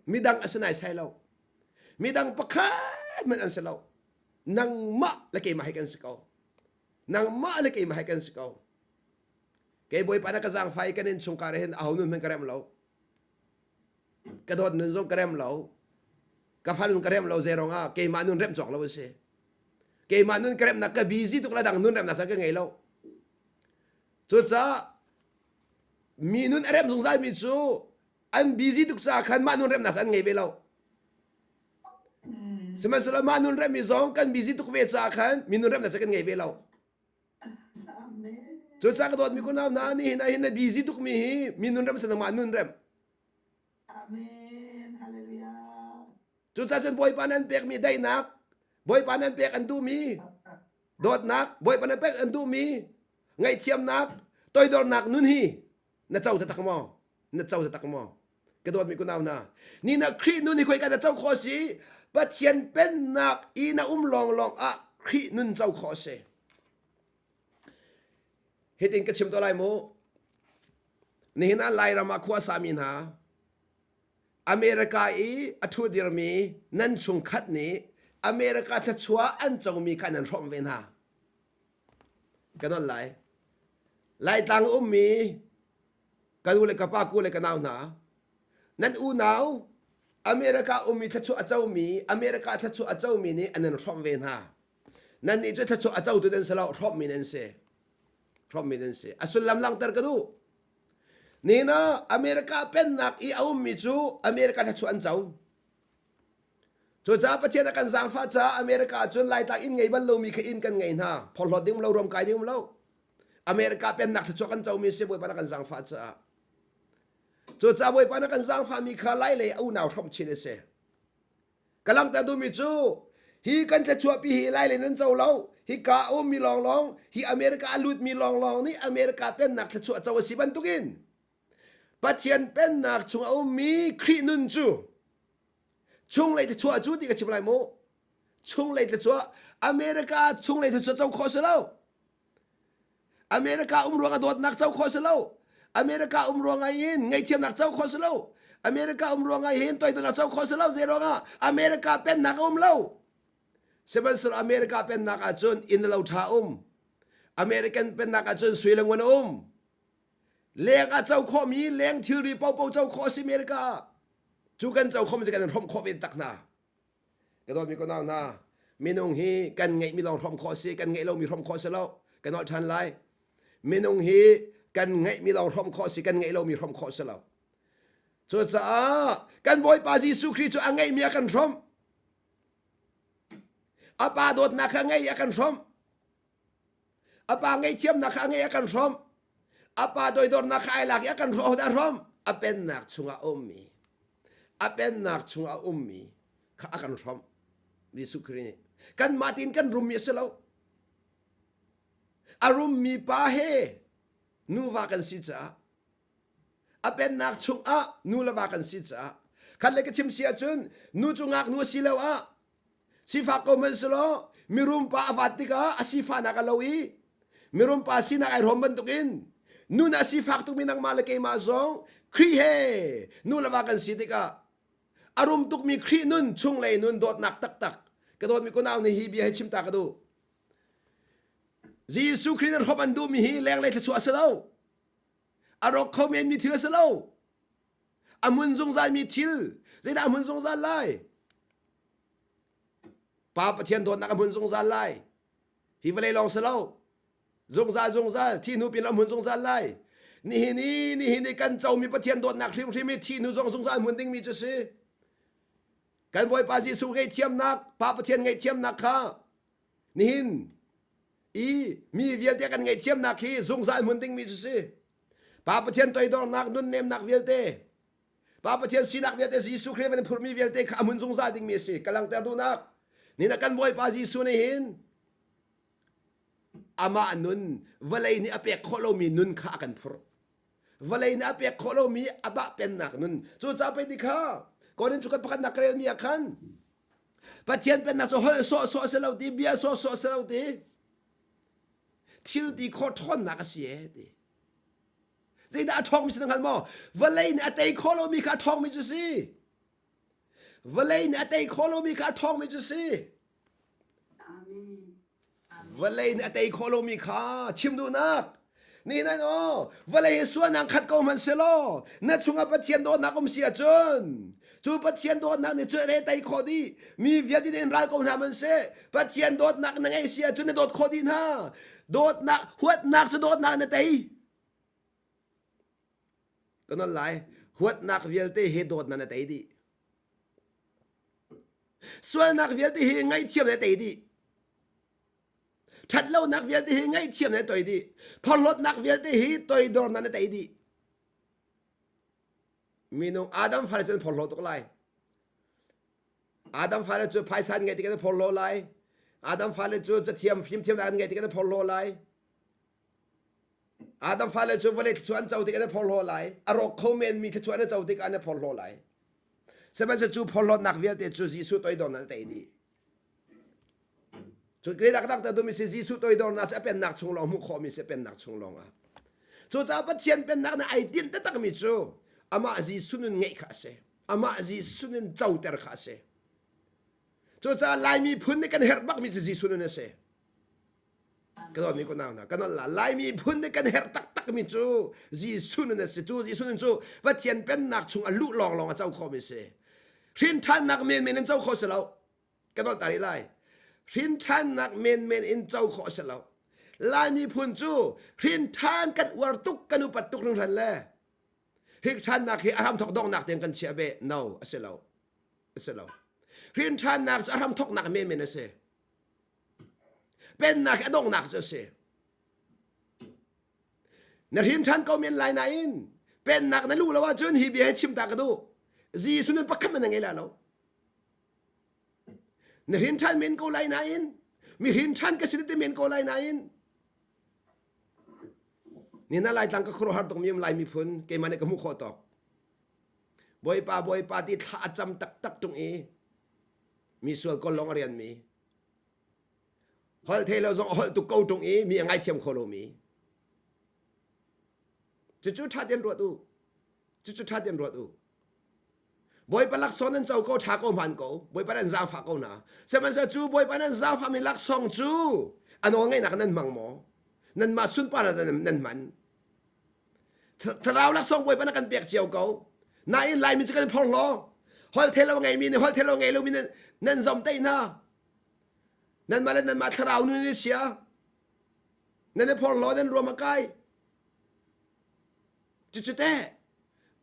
Midang a si naisai lo. Midang pakhat hmanh an si lo. Nangmah le keimah hi kan si ko. Nangmah le keimah hi kan si ko. Kei Bawipa na ka zaangfah i kan innchungkhar hin aho nun hmanh ka rem lo. Ka dawt nun zong ka rem lo. Ka fa nun ka rem lo zei ruangah keimah nun remh cawk lo a si. Keimah nun ka remnak ka busy tuk la dang nun remnak caan ka ngei lo. Cucaah mi nun a remh zungzal mi cu an busy tuk caah khan mah nun remnak caan an ngei ve lo. Sihmanhsehlaw mah nun remmi zong kan busy tuk ve caah khan mi nun remnak caan kan ngei ve lo. Cucaah ka dawtmi kunau hna nihin ah hin na busy tukmi hi mi nun rem si nangmah nun rem. Amen. Hallelujah. Cucaah cun Bawipa nan pekmi daihnak, Bawipa nan pek an duhmi dawtnak, Bawipa nan pek an duhmi ngaihthiamnak, toidornak nun hi na co taktak maw? Na co taktak maw? Ka dawtmi kunau hna, ni na Khrih nun hi khoika na co khawh a si? Pathian pennak i na um lawnglawng ah Khrih nun co khawh a si. Hitin ka chim to lai mu. Nihin ah Lairam ah khua sami hna America i a ṭhudirmi nan chungkhat nih America thluachuah an comi kha nan hrawmh ve hna. Ka nawl lai. Laitlang ummi ka nu le ka pa ku le ka nau hna nan unau America ummi thluachuah a comi America thluachuah a comi nih an nan hrawmh ve hna. Nannih cu thluachuah a cotu nan si lo, hrawmhmi nan si. Hrawmhmi nan si. A sullam langhter ka duh. Nihin ah America pennak i a ummi cu America thluachuah an co. Cucaah Pathian a kan zaangfah caah America ahcun Laitlang inn ngei bal lomi kha inn kan ngei hna. Phorhlawt ding um lo, ruamkai ding um lo. America pennak thluachuah kan comi si Bawipa na kan zaangfah caah. Cucaah Bawipa na kan zaangfahmi kha Lai lei a unau hrawmh chin a si. Ka langhter duhmi cu hi kan thluachuahpi hi lai le nan co lo hika a ummi lawnglawng hi America a lutmi lawnglawng nih America pennak thluachuah co a si bantukin Pathian pennak chung a ummi Khrih nun cu chunglei thluachuah cu ti ka chim lai mu chunglei thluachuah America chunglei thluachuah co khawh si lo America um ruangah dawtnak co khawh si lo. America um ruangah hin ngaihthiamnak co khawh si lo. America um ruangah hin toidornak co khawh si lo. Zei ruangah America pennak a um lo. Sihmanhsehlaw America pennak ahcun inn lo ṭha um. American pennak ahcun sui le ngun a um. Leng ah co khawhmi leng thilri popo co khawh a si America ah. Cu kan co khawhmi cu kan in hrawmh khawh ve tak hna. Ka dawtmi ka nau hna, minung hi kan ngeihmi lawng hrawm khawh a si, kan ngeih lomi hrawm khawh a si lo. Ka nolh ṭhan lai. Minung hi kan ngeihmi lawng hrawm khawh a si, kan ngeih lomi hrawm khawh a si lo. Cucaah kan Bawipa Jesuh Khrih cu a ngeihmi a kan hrawmh. A pa dawtnak kha ngei a kan hrawmh. A pa ngaihthiamnak kha a ngei a kan hrawmh. A pa toidornak kha ai lak i a kan hrawh a hrawmh. A pennak chungah a ummi a pennak chungah a ummi kha a kan hrawmh. Jesuh Khrih nih kanmah tiin kan rummi a si lo. A rummi pa he nuva kan si caah a pennak chungah nu le va kan si caah khat le ka chim si ahcun nu cu ngaknu a si lo ah Sifak ko hmanh selaw mirum pa a vat tikah a sifahnak a lo i mirum pa sinak ai hrawm bantukin nun a sifak tukmi nangmah le keimah zong Khrih he nu le va kan si tikah a rum tukmi Khrih nun chunglei nun dawtnak taktak ka dawtmi kunau nih hi bia hi chim ta ka duh. Jesuh Khrih nan hrawm an duhmi hi lenglei thluachuah a si lo. A rawk kho menmi thil a si lo. A hmun zungzalmi thil zeidah a hmun zungzal lai? Pa Pathian dawtnak a hmun zungzal lai. Hi vawlei lawng si lo. Zungzal zungzal thi hnu pin a hmun zungzal lai. Nihin i nihin i kan comi Pathian dawtnak hrimhrim hi thi hnu zong zungzal hmun dingmi cu si. Kan Bawipa Jesuh ngaihthiamnak, Pa Pathian ngaihthiamnak kha nihin i mi vialte kan ngaihthiamnak hi zungzal hmun dingmi cu si. Pa Pathian toidornak, nunnemnak vialte Pa Pathian sinak vialte Jesuh Khrih van phurmi vialte kha a hmun zungzal dingmi a si. Ka langhter duhnak. Ni na kan Bawipa Jesuh nih hin amah nun vawlei nih a pek khawh lomi nun kha a kan phurh. Vawlei nih a pek khawh lomi a bah pennak nun. Cucaah pei ti kha Korin cu kan pakhatnak ka relmi ah khan Pathian pennak cu holh sawhsawh a si lo ti, bia sawhsawh a si lo ti. Thil ti khawh ṭhawnnak a si e ti. Zeidah a ṭhawngmi si na hngal maw? Vawlei nih a tei khawh lomi kha a ṭhawngmi cu si. Vawlei nih a tei khawh lomi kha a ṭhawngmi cu si. Vawlei nih a tei khawh lomi kha chim duhnak. Ni nan aw, vawlei hi sualnak khat ko hmanh selaw, na chungah Pathian dawtnak um si ahcun, cu Pathian dawtnak nih cu re tei khawh dih. Mi vialte nih in ral ko hna hmanh seh, Pathian dawtnak na ngeih si ahcun na dawt khawh dih hna. Dawtnak, huatnak cu dawtnak na tei. Ka nawl lai. Huatnak vialte hi dawtnak na tei dih. Sualnak vialte hi ngaihthiam na tei dih. Ṭhatlonak vialte hi ngaihthiam na toi dih. Phorhlawtnak vialte hi toidornak na tei dih. Minung Adam fale cu an phorhlaw tuk lai. Adam fale cu phaisa an ngeih tik an phorhlaw lai. Adam fale cu cathiam fimthiamnak an ngeih tik an phorhlaw lai. Adam fale cu vawlei thluachuah an co tik an phorhlaw lai. A rawk kho menmi thluachuah an co tik an phorhlaw lai. Sihmanhsehlaw cu phorhlawtnak vialte cu Jesuh toidornak a tei dih. Cu dak dak dumi si Jesuh toidornak cu a pennak chung lawng hmuh khawhmi si pennak chung lawng ah. Cucaah Pathian pennak nih ai tinh taktakmi cu amah Jesuh nun ngeih kha a si. Amah Jesuh nun coter kha a si. Cucaah Laimi phun nih kan herh bakmi cu Jesuh nun a si. Ka dawtmi ka nau hna, ka nolh la. Laimi phun nih kan herh taktakmi cu Jesuh nun a si. Cu Jesuh nun cu Pathian pennak chung a luh lawnglawng a co khawhmi si. Hrinṭhannak menmen in co khawh si lo. Ka nolh ta rih lai. Hrinṭhannak menmen in co khawh a si lo. Laimi phun cu hrinṭhan kan uar tuk, kan upat tuk hringhran le hrinṭhannak hi a hramthawk donghnak tiang kan chiah beh. No, a si lo. A si lo. Hrinṭhannak cu a hramthawknak menmen a si. Pennak hi a donghnak cu a si. Na hrin ṭhan ko men lai nain pennak na luh lo ahcun hi bia hi chim ta ka duh. Jesuh nun pakhat man na ngei lai lo. Na hrin ṭhan men ko lai nain mi hrin ṭhan ka si ti men ko lai nain ni na Laitlang ka khuaruahhar tuk mi um Lai miphun keimah nih ka hmuh khawh tawk. Bawipa Bawipa ti thla a cam taktak ṭung i mi sual kawl lawng a rianmi holh thei lo zong a holh tuk ko ṭung i mi a ngaithiam kho lomi cucu ṭha tein ruat u cucu ṭha tein ruat u Bawipa laksawng nan co ko ṭha ko hmaan ko Bawipa nan zaangfah ko hna sihmanhsehlaw cu Bawipa nan zaangfahmi laksawng cu a nawl ngeihnak nan hmang maw nanmah sunparnak nan hman Thlarau laksawng Bawipa na kan pek cio ko. Nain Laimi cu kan phorhlaw. Holh thei lo ngeimi nih holh thei lo ngei lomi nan, nan zomtaih hna. Nanmah le nanmah thlarau nun in chia. Nan i phorhlaw nan ruam a kai. Cucu teh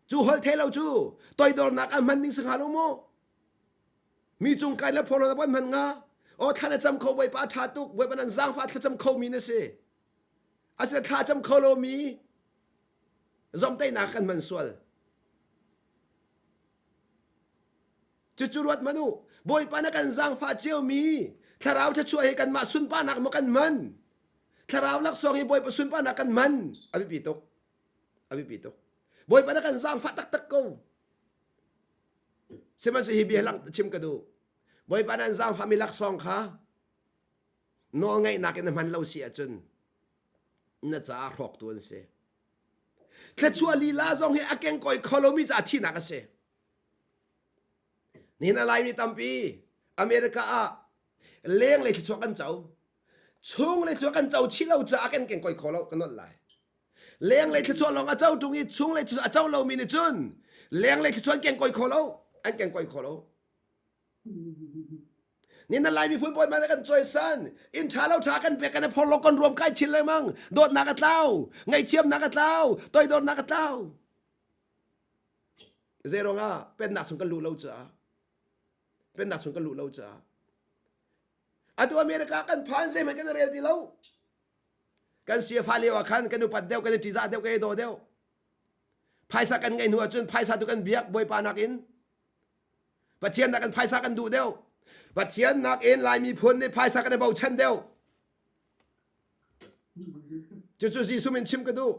cu holh thei lo cu toidornak an hman ding si hnga lo maw? Mi cung kai le phorhlaw na hman nga. Aw thla na cam kho Bawipa a ṭha tuk Bawipa nan zaangfah thlacam kho mi na si. Asina thla cam kho lomi zomtaihnak kan hman sual. Cucu ruat hmanh u. Bawipa na kan zaangfah ciomi thlarau thluachuah hi kanmah sunparnak maw kan hman? Thlarau laksawng hi Bawipa sunparnak kan hman. A biapi tuk. A biapi tuk. Bawipa na kan zaangfah taktak ko. Sihmanhsehlaw hi bia lang chim ka duh. Bawipa na an zaangfahmi laksawng kha nawlngaihnak in na hman lo si ahcun na caah hrawktu an si. Thluachuah lila zong hi a kengkawi kho lomi caah thihnak a si. Nihin a Laimi tampi America ah lenglei thluachuah kan co. Chunglei thluachuah kan co chih lo caah kan kengkawi kho lo kan nolh lai. Lenglei thluachuah lawng a co ṭung i chunglei thluachuah a co lomi nih cun lenglei thluachuah an kengkawi kho lo. An kengkawi kho lo. Ni na Lai miphun bawi man kan cawisan inn ṭha lo ṭha kan pek kan i phorhlawk kan ruam kai chin lengmang dawtnak a tlau ngaihthiamnak a tlau toidornak a tlau zei ruangah pennak chung kan luh lo caah pennak chung kan luh lo caah atu America kan phan zeihmanh kan rel ti lo kan siafa lio ah khan kan upat deuh kan i ṭihzah deuh kan i daw deuh phaisa kan ngeih hnu ahcun phaisa tu kan biak bawipa nakin Pathian nakin phaisa kan duh deuh. Pathian nakin Lai miphun nih phaisa kan i bochan deuh. Cucu Jesuh min chim ka duh.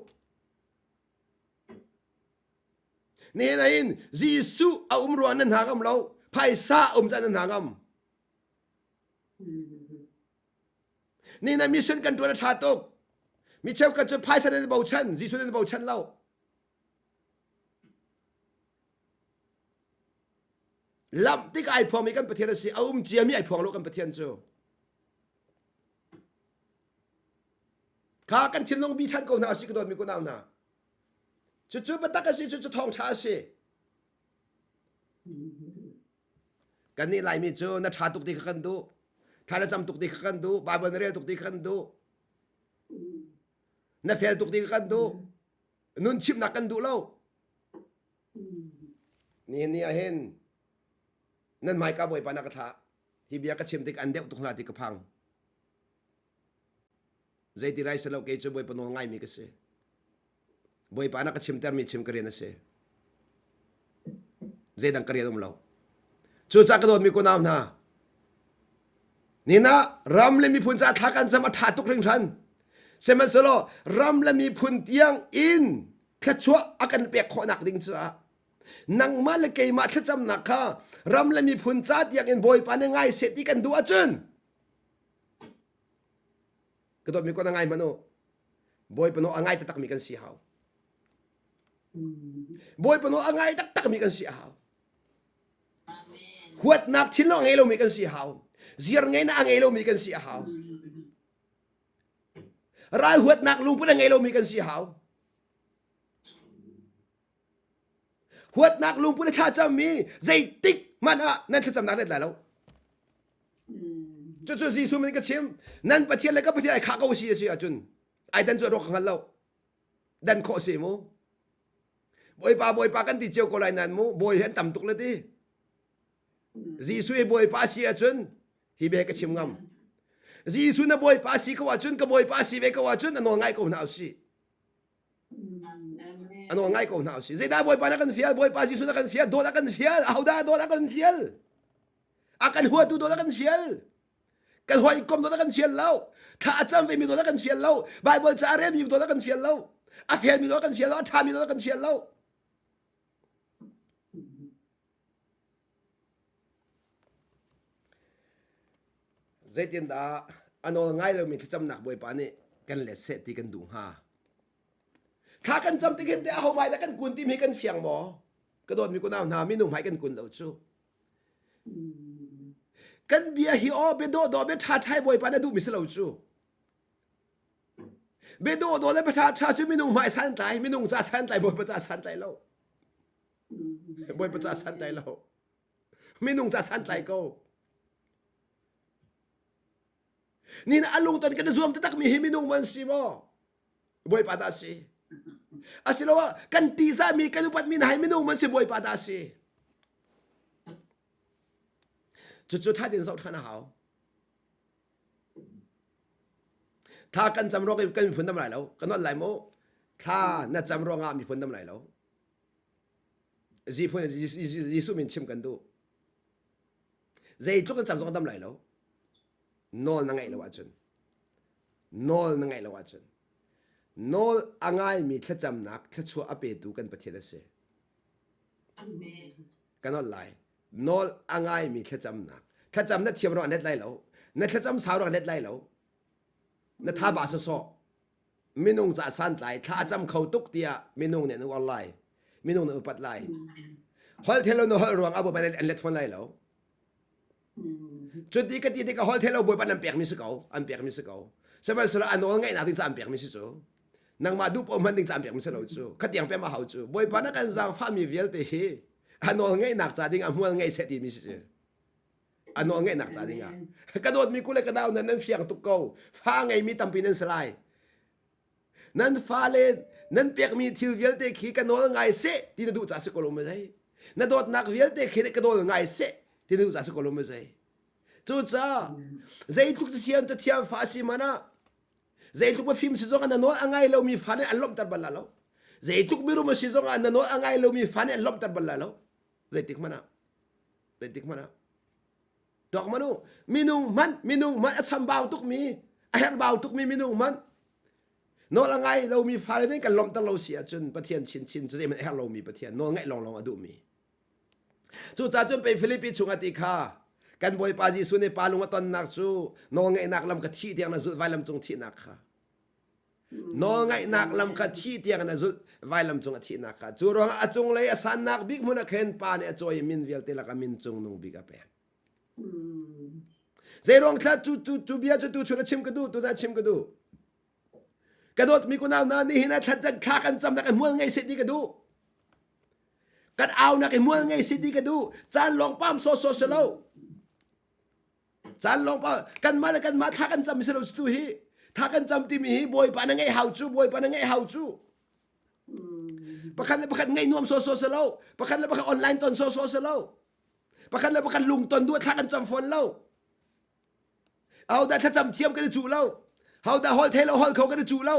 Nihin ah Jesuh a um ruang nan hna ngam lo. Phaisa a um caan nan hna ngam. Nihin ah mission kan tuan a tha tuk. Mi cheukhat cu phaisa nan i bochan, Jesuh nan i bochan lo. Lamh tik ai phuangmi kan Pathian a si a um ciami ai phuang lo kan Pathian cu kha kan thinlung bi ṭhan ko hna si ka dawtmi ko nau hna cucu biatak a si cucu thawngṭha a si kannih Laimi cu na ṭha tuk ti kha kan duh thla na cam tuk ti kha kan duh Bible na rel tuk ti kha kan duh na fel tuk ti kha kan duh nun chimnak kan duh lo Nihin ni ah hin nan hmaika Bawipa na ka thlah. Hi bia ka chim tik an deuh tuk hna ti ka phang. Zeiti rai si lo kei cu Bawipa nawl ngaimi ka si. Bawipa na ka chimtermi chim ka rian a si. Zeidang ka rian um lo. Cucaah ka dawtmi kunau hna, nina ram le miphun caah thla kan cam a ṭha tuk hringhran. Sihmanhsehlaw ram le miphun tiang in thluachuah a kan pek khawhnak ding caah nangmah le keimah thlacamnak kha ram le miphun ca tiang in Bawipa nih ngai seh ti kan duh ahcun ka dawtmi ko na ngai hmanh u Bawipa nawl a ngai taktakmi kan si hau. Bawipa nawl a ngai taktakmi kan si hau. Huatnak thinlung a ngei lomi kan si hau. Ziar ngeinak a ngei lomi kan si hau. Ral huatnak lungput a ngei lomi kan si hau. Huatnak lungput a thlacammi zeitik hmanh ah nan thlacamnak let lai lo. Cucu Jesuh min ka chim. Nan Pathian le ka Pathian ai khah ko si a si ahcun ai dan cu a rawk ka hngal lo. Dan khawh si mu. Bawipa Bawipa kan ti cio ko lai nan mu bawi hi an tam tuk le ti. Jesuh hi Bawipa si ahcun hi bia ka chim ngam. Jesuh na Bawipa si ko ahcun ka Bawipa si ve ko ahcun a nawl ngai ko hna usih. A nawl ngai ko hna usih. Zeidah Bawipa na kan fial? Bawipa Jesuh na kan fial, dawt a kan fial. Ahodah dawt a kan fial? A kan huatu dawt a kan fial. Kan hawikom dawt a kan fial lo. Thla a cam vemi dawt a kan fial lo. Bible ca a relmi dawt a kan fial lo. A fialmi dawt a kan fial lo. A ṭhami dawt a kan fial lo. Zeitindah a nawl ngai lomi thlacamnak Bawipa nih kan let seh ti kan duh hnga? Thla kan cam tik hin teh aho hmai dah kan kun timi hi kan fiang maw? Ka dawtmi kunau hna minung hmai kan kun lo cu. Kan bia hi aw bia dawhdawh bia ṭha ṭha Bawipa na duhmi si lo cu. Bia dawhdawh le bia ṭha ṭha cu minung hmai santlai, minung ca santlai, Bawipa ca santlai lo. Bawipa ca santlai lo. Minung ca santlai ko. Ni na a lungton kan i zuam taktak mi hi minung man si maw? Bawipa dah si. Asiloah kan tihzahmi kan upatmi hna hi minung man si Bawipa dah si. Cucu ṭha tein zoh ṭhan a hau. Thla kan cam ruang kan miphun dam lai lo. Kan nolh lai mu. Thla na cam ruangah miphun dam lai lo. Jesuh min chim kan duh. Zeitluk na cam zong dam lai lo. Nawl na ngaih lo ahcun. Nawl na ngaih lo ahcun. Nawl a ngaimi thlacamnak thluachuah a petu kan Pathian a si. Ka nawl lai. Nawl a ngaimi thlacamnak. Thlacam na thiam ruang a net lai lo. Na thlacam sau ruang a net lai lo. Na tha ba sawsawh. Minung ca santlai thla a cam kho tuk tiah minung nih an uar lai. Minung nih upat lai. Holh thelo na holh ruang ah bawipa nih an let fawn lai lo. Cuti ka ti tikah holh thelo bawipa an pekmi si ko. An pekmi si ko. Sihmanhsehlaw a nawl ngaihnak ding ca an pekmi si cu. Nangmah duh paoh hman ding ca an pekmi si lo cu. Khatiang pem a hau cu. Bawipa na kan zaangfahmi vialte hi a nawl ngaihnak ca ding ah hmual ngei seh timi si cu. A nawl ngaihnak ca ding ah. Ka dawtmi kule ka nau nan nan fiang tuk ko. Fa ngeimi tampi nan si lai. Nan fale nan pekmi thil vialte khi ka nawl ngai seh ti na duh caah si ko lo maw zei? Na dawtnak vialte khi ka nawl ngai seh ti na duh caah si ko lo maw zei? Cucaah zeitluk sian ta thiam fa si man ah zeitluk mafim si zong ah na nawl a ngai lomi fa nih an lawmhter bal la lo. Zeitluk mirum a si zong ah na nawl a ngai lomi fa nih an lawmhter bal la lo. Zeitik hmanh ah zeitik hmanh ah tuak man u minung hmanh minung hmanh a chambau tukmi a herhbau tukmi minung hmanh nawl a ngai lomi fale nih kan lawmhter lo si ahcun Pathian chinchin cu zeihmanh a herh lomi Pathian nawl ngaih lawnglawng a duhmi cucaah cun pei Filipi chung a ti kha kan Bawipa Jesuh nih pa lung a tonnak cu nawlngaihnak lam ka thih tiang na zulh vailam cung thihnak kha Nawlngaihnak lam kha thih tiang in a zulh vailam cung a thihnak kha. Cu ruangah a cunglei a sannak bik hmun ah khin pa nih a cawi i min vialte lakah min cungnung bik a pek. Zeiruang thla cu cu cu bia cu tu chun a chim ka duh tu zan chim ka duh. Ka dawtmi kunau hna nihin ah thla thla kan camnak i hmual ngei seh ti ka duh. Kan aunak i hmual ngei seh ti ka duh. Caan lawng pam sawsawh si lo. Caan lawng pa kanmah le kanmah thla kan cam si lo tu hi thla kan cam timi hi bawipa na ngeih hau cu bawipa na ngeih hau cu pakhat le pakhat ngeih nuam sawsawh si lo pakhat le pakhat online ton sawsawh si lo pakhat le pakhat lung ton duh thla kan cam fawn lo ahodah thlacam thiam kan i cuh lo. Hodah holh thei lo holh kho kan i cuh lo.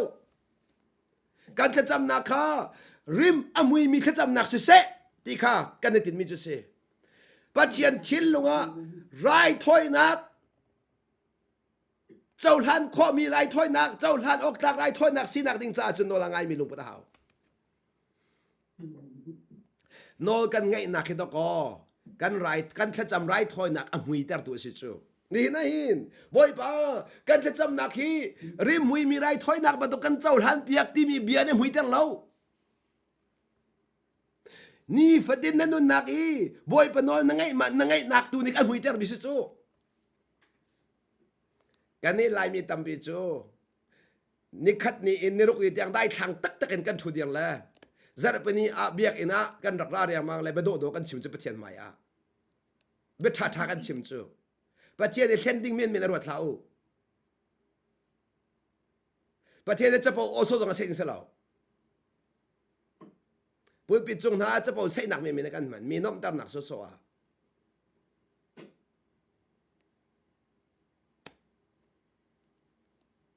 Kan thlacamnak kha rim a muimi thlacamnak siseh ti kha kan i tinhmi cu si. Pathian thinlung ah raithawinak cohlan khawhmi raithawinak cohlan awk tlak raithawinak sinak ding caah cun nawl a ngaimi lungput a hau. Nawl kan ngaihnak hi dawkaw kan rai kan thlacam raithawinak a hmuitertu a si cu. Nihin ah hin Bawipa kan thlacamnak hi rimhmuimi raithawinak bantuk kan cohlan piak timi bia nih hmuiter lo. Nifatin na nunnak i Bawipa nawl na ngaih na ngaihnak tu nih kan hmuiter mi si cu. Kan nih Laimi tampi cu nikhat ni in niruk ni tiang daithlang taktak in kan ṭhu dir le zarhpini ah biakinn ah kan rak ra riangmang le biadawh dawh kan chim cu Pathian hmai ah bia ṭhaṭha kan chim cu Pathian i hlen ding men men a ruat hlah u Pathian i capo aw zong a sein si lo pulpit cung hna capo seihnak men men kan hman mi nomhternak sawsawh ah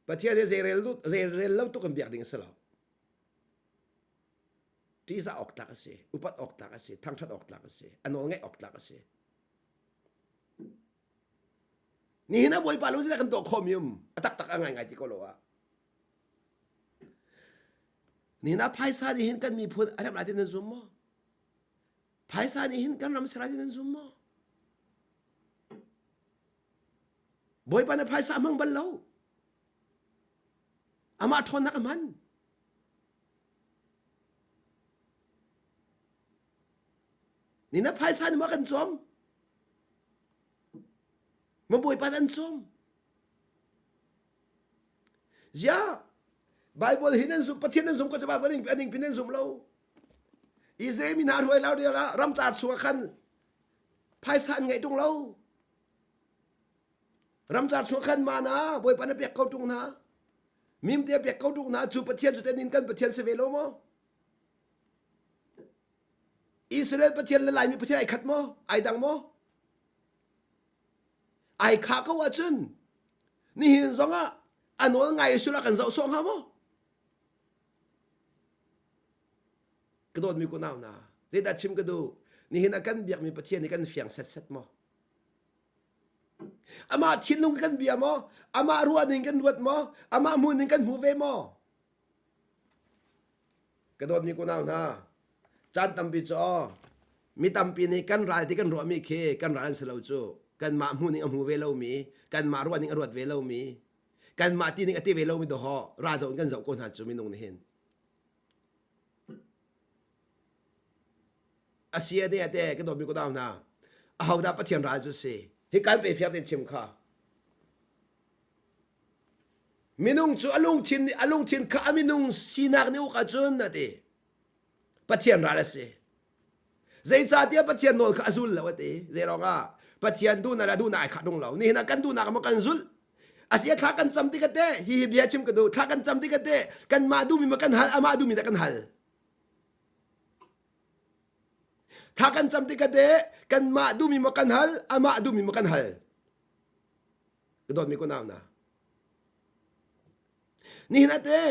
Pathian hi zeirel zeirel lo tuk in biak ding a si lo. Ṭihzah awk tlak a si, upat awk tlak a si, thangṭhat awk tlak a si, a nawl ngaih awk tlak a si. Nihin ah Bawipa lo zeidah kan tuah khawh mi um a taktak a ngaingai ti ko lo ah. Nihin ah phaisa nih hin kan miphun a rem lai ti nan zum maw? Phaisa nih hin kan ram ser lai ti nan zum maw? Bawipa na phaisa a hmang bal lo. Amah ṭhawnnak a hman. Ni na phaisa nih maw kan cawm? Ma Bawipa an cawm? Ziah Bible hi nan zum Pathian nan zum ko cu Bible a ning pin nan zum lo. Israel mi hna hruai lo rial ah ramcar chung ah khan phaisa an ngeih ṭung lo. Ramcar chung khan mana Bawipa na pek ko ṭung hna. Mimte pek ko ṭung hna cu Pathian cu tenin kan Pathian si ve lo maw? Israel Pathian le Laimi Pathian ai khat maw? Ai dang maw? Ai khah ko ahcun nihin zongah a nawl ngai sula kan zoh sawh hnga maw? Ka dawtmi ku nau na zeidah chim ka duh? Nihin a kan biakmi Pathian hi kan fiang setset maw? Amah thinlung kan bia maw? Amah ruah ning kan ruat maw? Amah hmuh ning kan hmu ve maw? Ka dawtmi kunau hna, caan tampi cu aw, mi tampi nih kan ral ti kan ruahmi khi kan ral an si lo cu. Kanmah hmuh ning a hmu ve lomi, kanmah ruah ning a ruat ve lomi, kanmah ti ning a ti ve lomi dawhawh ral zoh in kan zoh ko hna cu minung nih hin. A si a te a te ka dawtmi kunau hna, ahodah Pathian ral cu si? Hi kan pe fiang tein chim kha. Minung cu a lungthin nih a lungthin kha a minung sinak nih uk ahcun a ti. Pathian ral a si. Zeicahtiah Pathian nawl kha a zul lo a ti. Zeiruangah Pathian duhnak le duhnak ai khah tung lo. Nihin ah kan duhnak maw kan zulh. Asi thla kan cam tik te hi hi bia chim ka duh. Thla kan cam tik te kanmah duhmi ma kan hal amah duhmi dah kan hal. Thla kan cam tik te kanmah duhmi ma kan hal amah duhmi ma kan hal. Ka dawtmi ko nau na. Nihin ah te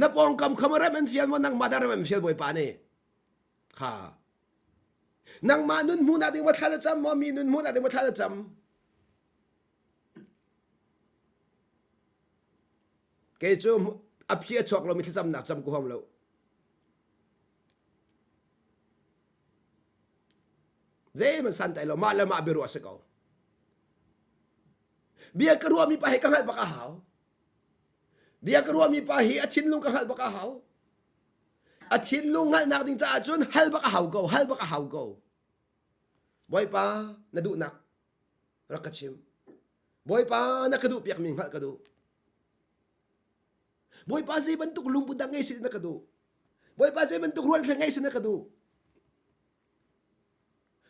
na pawngkam kham rem an fial maw nangmah dah rem an fial bawipa nih kha nangmah nun hmu nak ding ma thla na cam maw mi nun hmu nak ding ma thla na cam kei cu a phi a chuak lomi thlacamnak cam ku huam lo Zeihmanh santlai lo mah le mah biaruah si ko. Bia ka ruahmi pa hi ka hngalh bak a hau. Bia ka ruahmi pa hi a thinlung ka hngalh bak a hau. A thinlung hngalhnak ding caah cun hal bak a hau ko, hal bak a hau ko. Bawipa na duhnak rak ka chim. Bawipa na ka duh piakmi hngalh ka duh. Bawipa zei bantuk lungput dah ngei si na ka duh. Bawipa zei bantuk rual thlen ngei si na ka duh.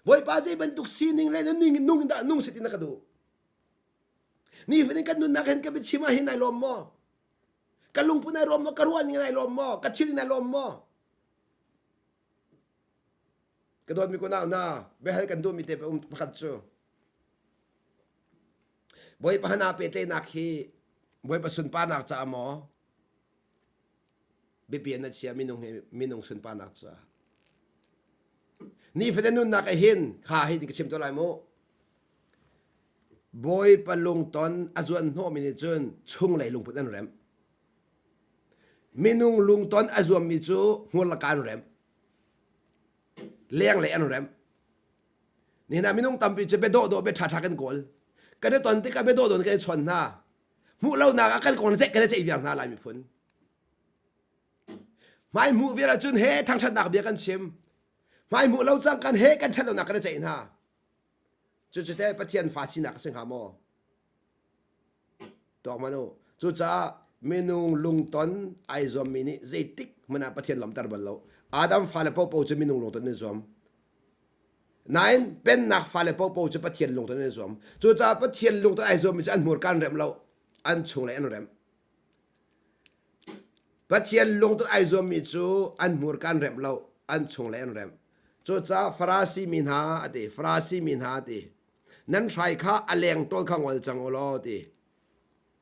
Bawipa zei bantuk sining le nunning nung dah nung si ti na ka duh. Nifatin kan nunnak hin ka biachim ah hin ai lawm maw? Ka lungput ai lawm maw? Ka ruahning ai lawm maw? Ka thil in ai lawm maw? Ka dawtmi ko nau na biahal kan duhmi te um pakhat cu Bawipa hana pehtlaihnak hi. Bawipa sunparnak caah maw biapi na chia minung hi minung sunparnak caah nifatin nunnak ah hin kha hi ka chim to lai mu Bawipa lungton a zuan hnawhmi nih cun chunglei lungput an remh minung lungton a zuammi cu hmur laka an remh lenglei an remh Nihin ah minung tampi cu bia dawhdawh bia ṭhaṭha kan kawl. Kan i ton tikah bia dawhdawh in kan i chawn hna. Hmuh lonak ah kan kong kan i ceih viar hna Lai miphun. Hmai hmuh vial ahcun he thangṭhatnak bia kan chim. Hmai hmuh lo cang kan he kan ṭhat lonak kan i ceih hna. Cucu teh Pathian fa sinak a si hnga maw? Tuak man u. Cucaah minung lungton ai zuammi nih zeitik hmanh ah Pathian lawmter bal lo. Adam fale paohpaoh cu minung lungton an i zuam. Nain pennak fale paohpaoh cu Pathian lungton an i zuam. Cucaah Pathian lungton ai zuammi cu an hmurka an remh lo, an chunglei an remh. Pathian lungton ai zuammi cu an hmurka an remh lo, an chunglei an remh. Cucaah Farasi mi hna a ti, Farasi mi hna a ti. Nan hrai kha a leng ṭawl kha ngol cang u law ti.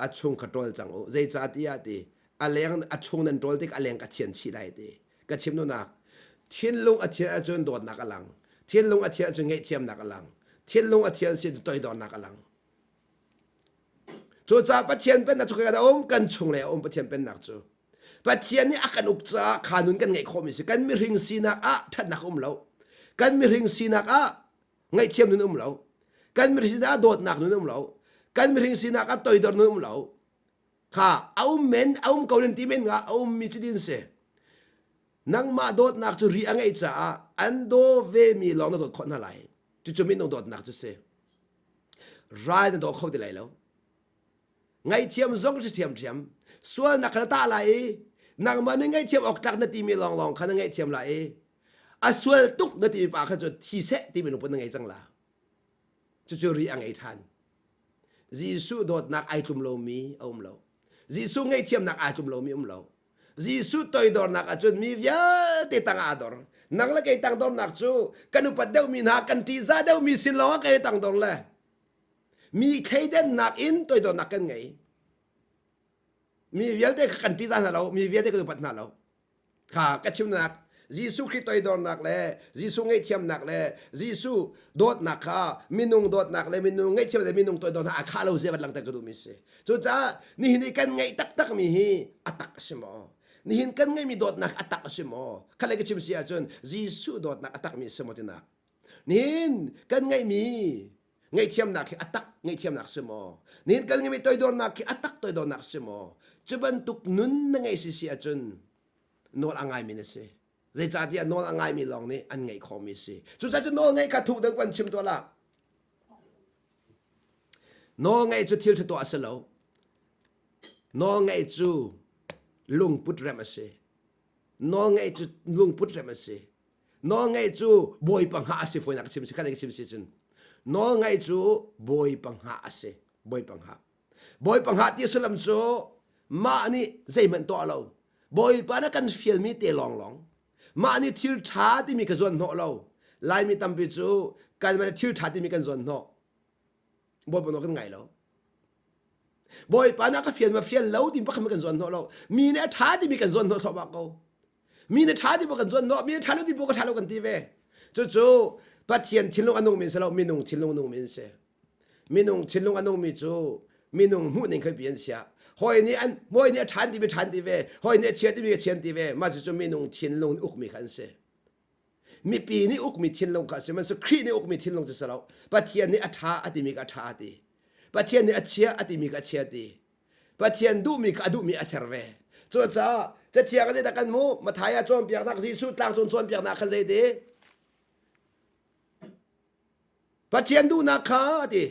A chung kha ṭawl cang u. Zeicahtiah ti a leng a chung nan ṭawl tik a leng ka thian chih lai ti. Ka chim duhnak thinlung a thian ahcun dawtnak a lang. Thinlung a thian ahcun ngaihthiamnak a lang. Thinlung a thian si toidornak a lang. Cucaah Pathian pennak cu kan a um, kan chung lei a um Pathian pennak cu. Pathian nih a kan uk caah kha nun kan ngeih khawhmi si. Kan mihring sinak ah ṭhatnak a um lo. Kan mihring sinak ah ngaihthiam nun um lo. Kan mihring sinak ah dawtnak nun um lo. Kan mihring sinak ah toidor nun um lo. Kha a um men, a um ko nan ti men nga a ummi cu din si. Nangmah dawtnak cu ri a ngeih caah an daw vemi lawng na dawt khawh hna lai. Cucu minung dawtnak cu si. Ral na daw kho ti lai lo. Ngaihthiam zong si ṭhiamṭhiam. Sualnak kha na tah lai i nangmah nih ngaihthiam awk tlak na timi lawnglawng kha na ngaihthiam lai i a sual tuk na timi pa kha cu thi seh timi lungput na ngei cang la. Cucu ri a ngei ṭhan. Jesuh dawtnak ai tlum lomi a um lo. Jesuh ngaihthiamnak ai tlum lomi um lo. Jesuh toidornak ahcun mi vialte tangah aa dor. Nang le kei tangdornak cu kan upat deuhmi hna, kan ṭihzah deuhmi sin lawngah kei tangdor le mi thleidennak in toidornak kan ngei. Mi vialte kha kan ṭihzah hna lo, mi vialte kan upat hna lo. Kha ka chimnak Jesuh Khrih toidornak le Jesuh ngaihthiamnak le Jesuh dawtnak kha minung dawtnak le minung ngaihthiam le minung toidornak aa khah lo zia van langhter ka duhmi si. Cucaah nihin i kan ngeih taktakmi hi a tak a si maw? Nihin kan ngeihmi dawtnak a tak a si maw? Khalei ka chim si ahcun Jesuh dawtnak a takmi a si maw tinak. Nihin kan ngeihmi ngaihthiamnak hi a tak ngaihthiamnak si maw? Nihin kan ngeihmi toidornak hi a tak toidornak si maw? Cu bantuk nun na ngeih si si ahcun nawl a ngaimi na si. Zeicahtiah nawl a ngaimi lawng nih an ngeih khawhmi si. Cucaah cu nawl ngeih kha thuk deuh kan chim tuah lah. Nawl ngeih cu thil ṭha tuah a si lo. Nawl ngeih cu lungput remh a si. Nawl ngeih cu lungput remh a si. Nawl ngeih cu bawipa hngah a si fawinak ka chim si khat ka chim si cun. Nawl ngeih cu bawipa hngah a si. Bawipa hngah. Bawipa hngah ti sullam cu mah nih zeihmanh tuah lo. Bawipa na kan fialmi te lawnglawng. Mah nih thil ṭha timi ka zuan hnawh lo. Laimi tampi cu kanmah nih thil ṭha timi kan zuan hnawh. Bawipa nawl kan ngai lo. Bawipa nih a ka fial ma fial lo timi pakhat kan zuan hnawh lo. Mi nih a ṭha timi kan zuan hnawh thluahmah ko. Mi nih ṭha ti kan zuan hnawh, mi nih ṭha lo ti ka ṭha lo kan ti ve. Cucu Pathian thinlung a nungmi si lo, minung thinlung a nungmi an si. Minung thinlung a nungmi cu minung hmuhning kha bi an sia. Hawi nih an hawi nih a ṭhan ti mi ṭhan ti ve, hawi nih a chia ti mi a chian ti ve. Mah cucu minung thinlung nih ukmi kha an si. Mipi nih ukmi thinlung kha a si. Sihmanhsehlaw Khrih nih ukmi thinlung cu si lo. Pathian nih a ṭha a timi kha a ṭha a ti. Pathian nih a chia a timi kha a chia a ti. Pathian duhmi kha a duhmi a ser ve. Cucaah Cathiang ah zeidah kan hmuh? Matthai ah cawnpiaknak Jesuh tlangcung cawnpiaknak khan zeiti? Pathian duhnak kha a ti.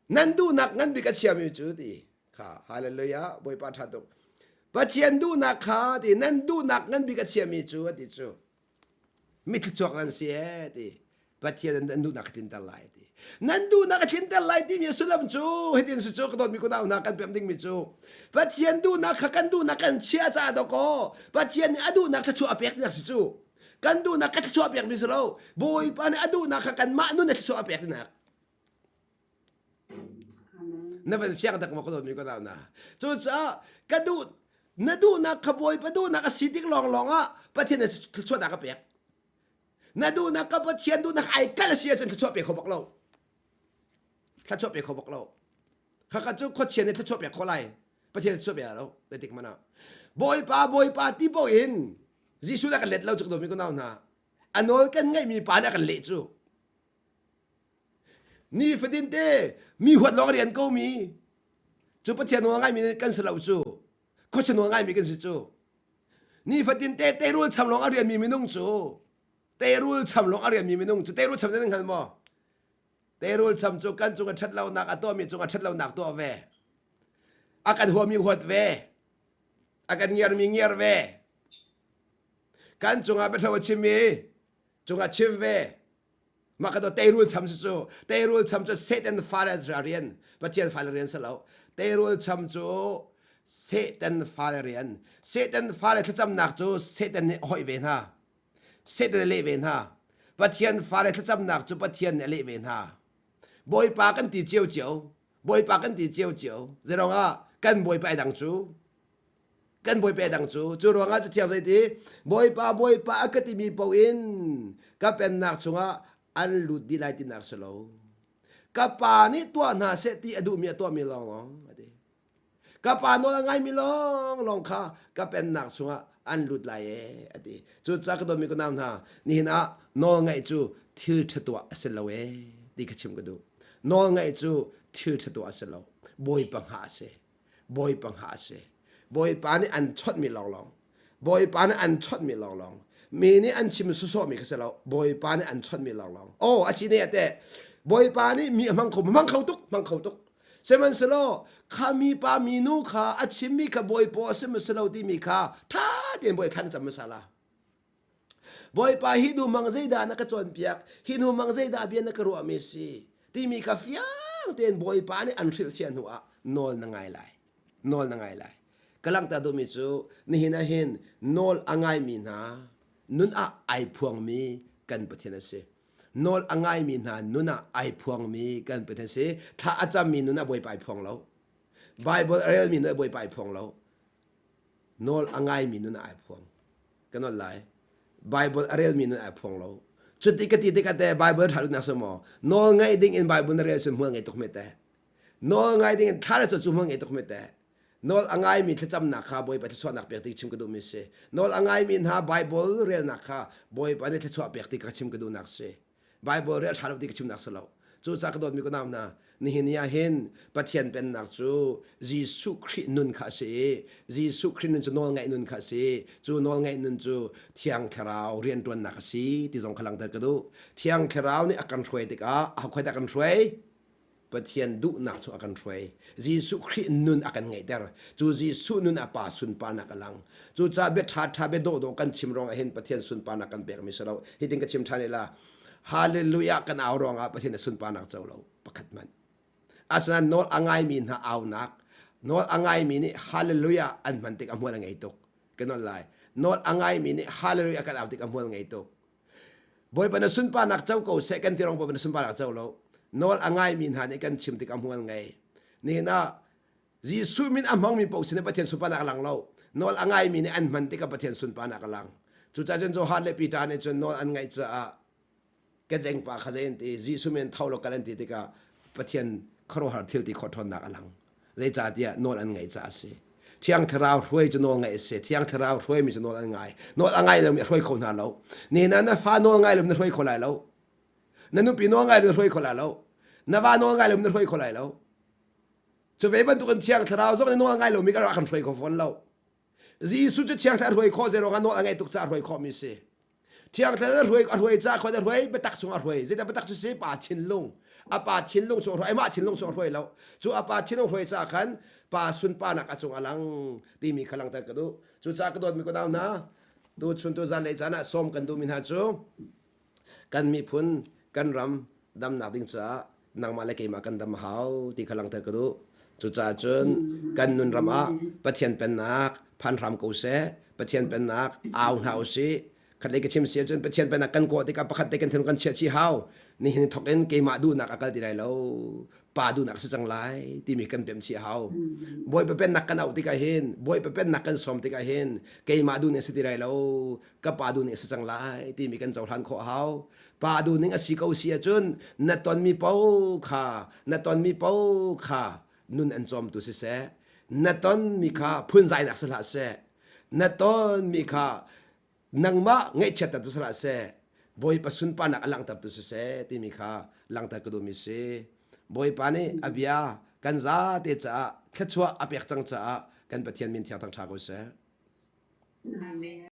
Nan duhnak ngan bik a chiami cu ti. Kha hallelujah Bawipa ṭha tuk. Pathian duhnak kha ti nan duhnak ngan bik a chiami cu a ti cu. Mitthli chuak nan si ee ti. Pathian nan duhnak a tlinter lai ti. Nan duhnak a tlinter lai timi a sullam cu hitin si cu ka dawtmi kunau hna kan pemh dingmi cu Pathian duhnak kha kan duhnak kan chiah caah dawkaw Pathian nih a duhnak thluachuah a pek tinak si cu. Kan duhnak ka thluachuah pekmi si lo. Bawipa nih a duhnak kha kanmah nun a thluachuah a pek tinak. Na van fiang tak maw ka dawtmi ka nau na. Cucaah ka duh na duhnak kha Bawipa duhnak a si tik lawnglawng ah Pathian nih thluachuahnak a pek. Na duhnak ka Pathian duhnak ai kal a si ahcun thluachuah pe kho bak lo. Thluachuah pe kho bak lo. Khakha cu khuachia nih thluachuah pek khawh lai. Pathian thluachuah pe lo. Zeitik hmanh ah. Bawipa Bawipa ti po in Jesuh nih a kan let lo cu ka dawtmi ka nau hna. A nawl kan ngaihmi pa nih a kan leh cu. Nifatin te mi huat lawng rian ko mi cu Pathian nawl ngaimi kan si lo cu khuachia nawl ngaimi kan si cu nifatin te teirul cham lawng a rianmi minung cu teirul cham lawng a rianmi minung cu teirul cham nan hngal maw teirul cham cu kan cung a ṭhat lonak a tuahmi cung a ṭhat lonak tuah ve a kan huami huat ve a kan ngiarmi ngiar ve kan cungah biaṭho a chimmi cungah chim ve Mah ka teirul cham cu cu teirul cham cu Satan fale rian Pathian fale rian si lo teirul cham cu Satan fale rian Satan fale thlacamnak cu Satan nih a hoih ve hna Satan a leh ve hna Pathian fale thlacamnak cu Pathian nih a leh ve hna Bawipa kan ti cio cio Bawipa kan ti cio cio zeiruangah kan Bawipa ai dang cu Kan Bawipa dang cu cu ruangah Cathiang zeiti Bawipa Bawipa a ka timi paoh in ka pennak chungah an lut dih lai tinak si lo. Ka pa nih tuah hna seh ti a duhmi a tuahmi lawnglawng a ti. Ka pa nawl a ngaimi lawnglawng kha ka pennak chungah an lut lai ee a ti. Cucaah ka dawtmi ka nau hna, nihin ah nawl ngaih cu thil ṭha tuah a si lo ee ti kha chim ka duh. Nawl ngaih cu thil ṭha tuah a si lo. Bawipa hngah a si. Bawipa hngah a si. Bawipa nih an chawnhmi lawnglawng. Bawipa nih an chawnhmi lawnglawng. Mi nih an chim sawsawhmi kha si lo. Bawipa nih an chawnhmi lawnglawng. Oh, a si ne ate. Bawipa nih mi a hmang kho, hmang kho tuk, hmang kho tuk. Sihmanhsehlaw kha mi pa mi nu kha a chimmi kha Bawipa a si ma si lo timi kha ṭha tein Bawi thlan cam hmasa la. Bawipa hi nu mang zeidah na ka cawnpiak, hi nu mang zeidah bia na ka ruahmi si timi kha fiang tein Bawipa nih an hrilhfiah hnu ah nawl na ngai lai. Nawl na ngai lai. Ka langhter duhmi cu nihin ah hin nawl a ngaimi hna nun ah ai phuangmi kan Pathian a si. Nawl a ngaimi hna nun ah ai phuangmi kan Pathian a si. Thla a cammi nun ah Bawipa ai phuang lo. Bible a relmi nun ah Bawipa ai phuang lo. Nawl a ngaimi nun ah ai phuang. Ka nawl lai. Bible a relmi nun ai phuang lo. Cuti ka ti tikah teh Bible ṭha duhnak si maw? Nawl ngaih ding in Bible na rel cun hmual ngei tuk hme teh. Nawl ngai ding in thla le cu hmual ngei tuk hme teh. Nawl a ngaimi thlacamnak kha Bawipa thluachuahnak pek ti chim ka duhmi si. Nawl a ngaimi hna Bible relnak kha Bawipa nih thluachuah pek ti ka chim ka duhnak si. Bible rel ṭha lo ti ka chimnak si lo. Cucaah ka dawtmi ka nau hna, nihin ni ah hin Pathian pennak cu Jesuh Khrih nun kha a si i Jesuh Khrih nun cu nawlngaih nun kha a si. Cu nawlngaih nun cu Thiang Thlarau rianṭuannak a si ti zong kha langhter ka duh. Thiang Thlarau nih a kan hruai tikah a khoi dah a kan hruai? Pathian duhnak cu a kan hruai. Jesuh Khrih nun a kan ngeihter. Cu Jesuh nun a pa sunparnak a lang. Cucaah bia ṭhaṭha bia dawhdawh kan chim ruangah hin Pathian sunparnak kan pekmi si lo. Hitin ka chim ṭhan ila. Hallelujah kan au ruangah Pathian a sunparnak co lo pakhat hmanh. Asinain nawl a ngaimi hna aunak, nawl a ngaimi nih hallelujah an hman tik a hmual a ngei tuk. Ka nawl lai. Nawl a ngaimi nih hallelujah kan au tik a hmual ngei tuk. Bawipa na sunparnak co ko seh kan ti rong Bawipa na sunparnak co lo. Nawl a ngaimi hna nih kan chim tikah hmual ngei. Nihin ah Jesuh min a hmangmi paoh sin Pathian sunparnak a lang lo. Nawl a ngaimi nih an hman tikah Pathian sunparnak a lang. Cucaah cun Johan le Peter nih cun nawl an ngaih caah ka jengpa kha zei an ti Jesuh min tho lo kal an ti tikah Pathian khuaruahhar thil ti khawh ṭhawnnak a lang. Zeicahtiah nawl an ngaih caah a si. Thiang Thlarau hruai cu nawl ngaih a si. Thiang Thlarau hruaimi cu nawl an ngai. Nawl a ngai lomi a hruai kho hna lo. Nihin ah na fa nawl ngai lomi na hruai kho lai lo. Na nupi nawl ngai lomi na hruai kho lai lo. Na va nawl ngai lomi na hruai kho lai lo. Cu ve bantukin Thiang Thlarau zong nih nawl ngai lomi kan rak kan hruai kho fawn lo. Jesuh cu Thiang Thlarau hruai khawh zeiruangah nawl a ngaih tuk caah hruai khawhmi a si. Thiang Thlarau a hruai a hruai ca khuan a hruai biatak chung a hruai. Zeidah biatak cu si pa thinlung. A pa thinlung chung a hruai. Amah thinlung chung a hruai lo. Cu a pa thinlung hruai ca khan pa sunparnak a cung a lang timi kha langhter ka duh. Cucaah ka dawtmi ka nau hna, tu chun tu zan lei caan ah sawm kan duhmi hna cu kan miphun kan ram damnak ding caah nangmah le keimah kan dam a hau ti kha langhter ka duh. Cucaah cun kan nun ram ah Pathian pennak phan hram ko seh. Pathian pennak au hna usih. Khatlei ka chim si ahcun Pathian pennak kan kawh tikah pakhat te kan thinlung kan chiah chih hau. Nihin thawk in keimah duhnak a kal ti lai lo. Pa duhnak si cang lai timi kan pem chih a hau. Bawipa pennak kan auh tikah hin, Bawipa pennak kan sawm tikah hin keimah duh ning si ti lai lo, ka pa duh ning si cang lai timi kan cohlan khawh a hau. Pa duh ning a si ko si ahcun na tonmi paoh kha na tonmi paoh kha nun an cawmtu siseh, na tonmi kha phunzainak si hlah seh, na tonmi kha nangmah ngaihchiatter tu si hlah seh, Bawipa sunparnak a langhtertu siseh timi kha langhter ka duhmi si. Bawipa nih a bia kan zate caah thluachuah a pek cang caah kan Pathian min thiang thangṭha ko seh. Amen.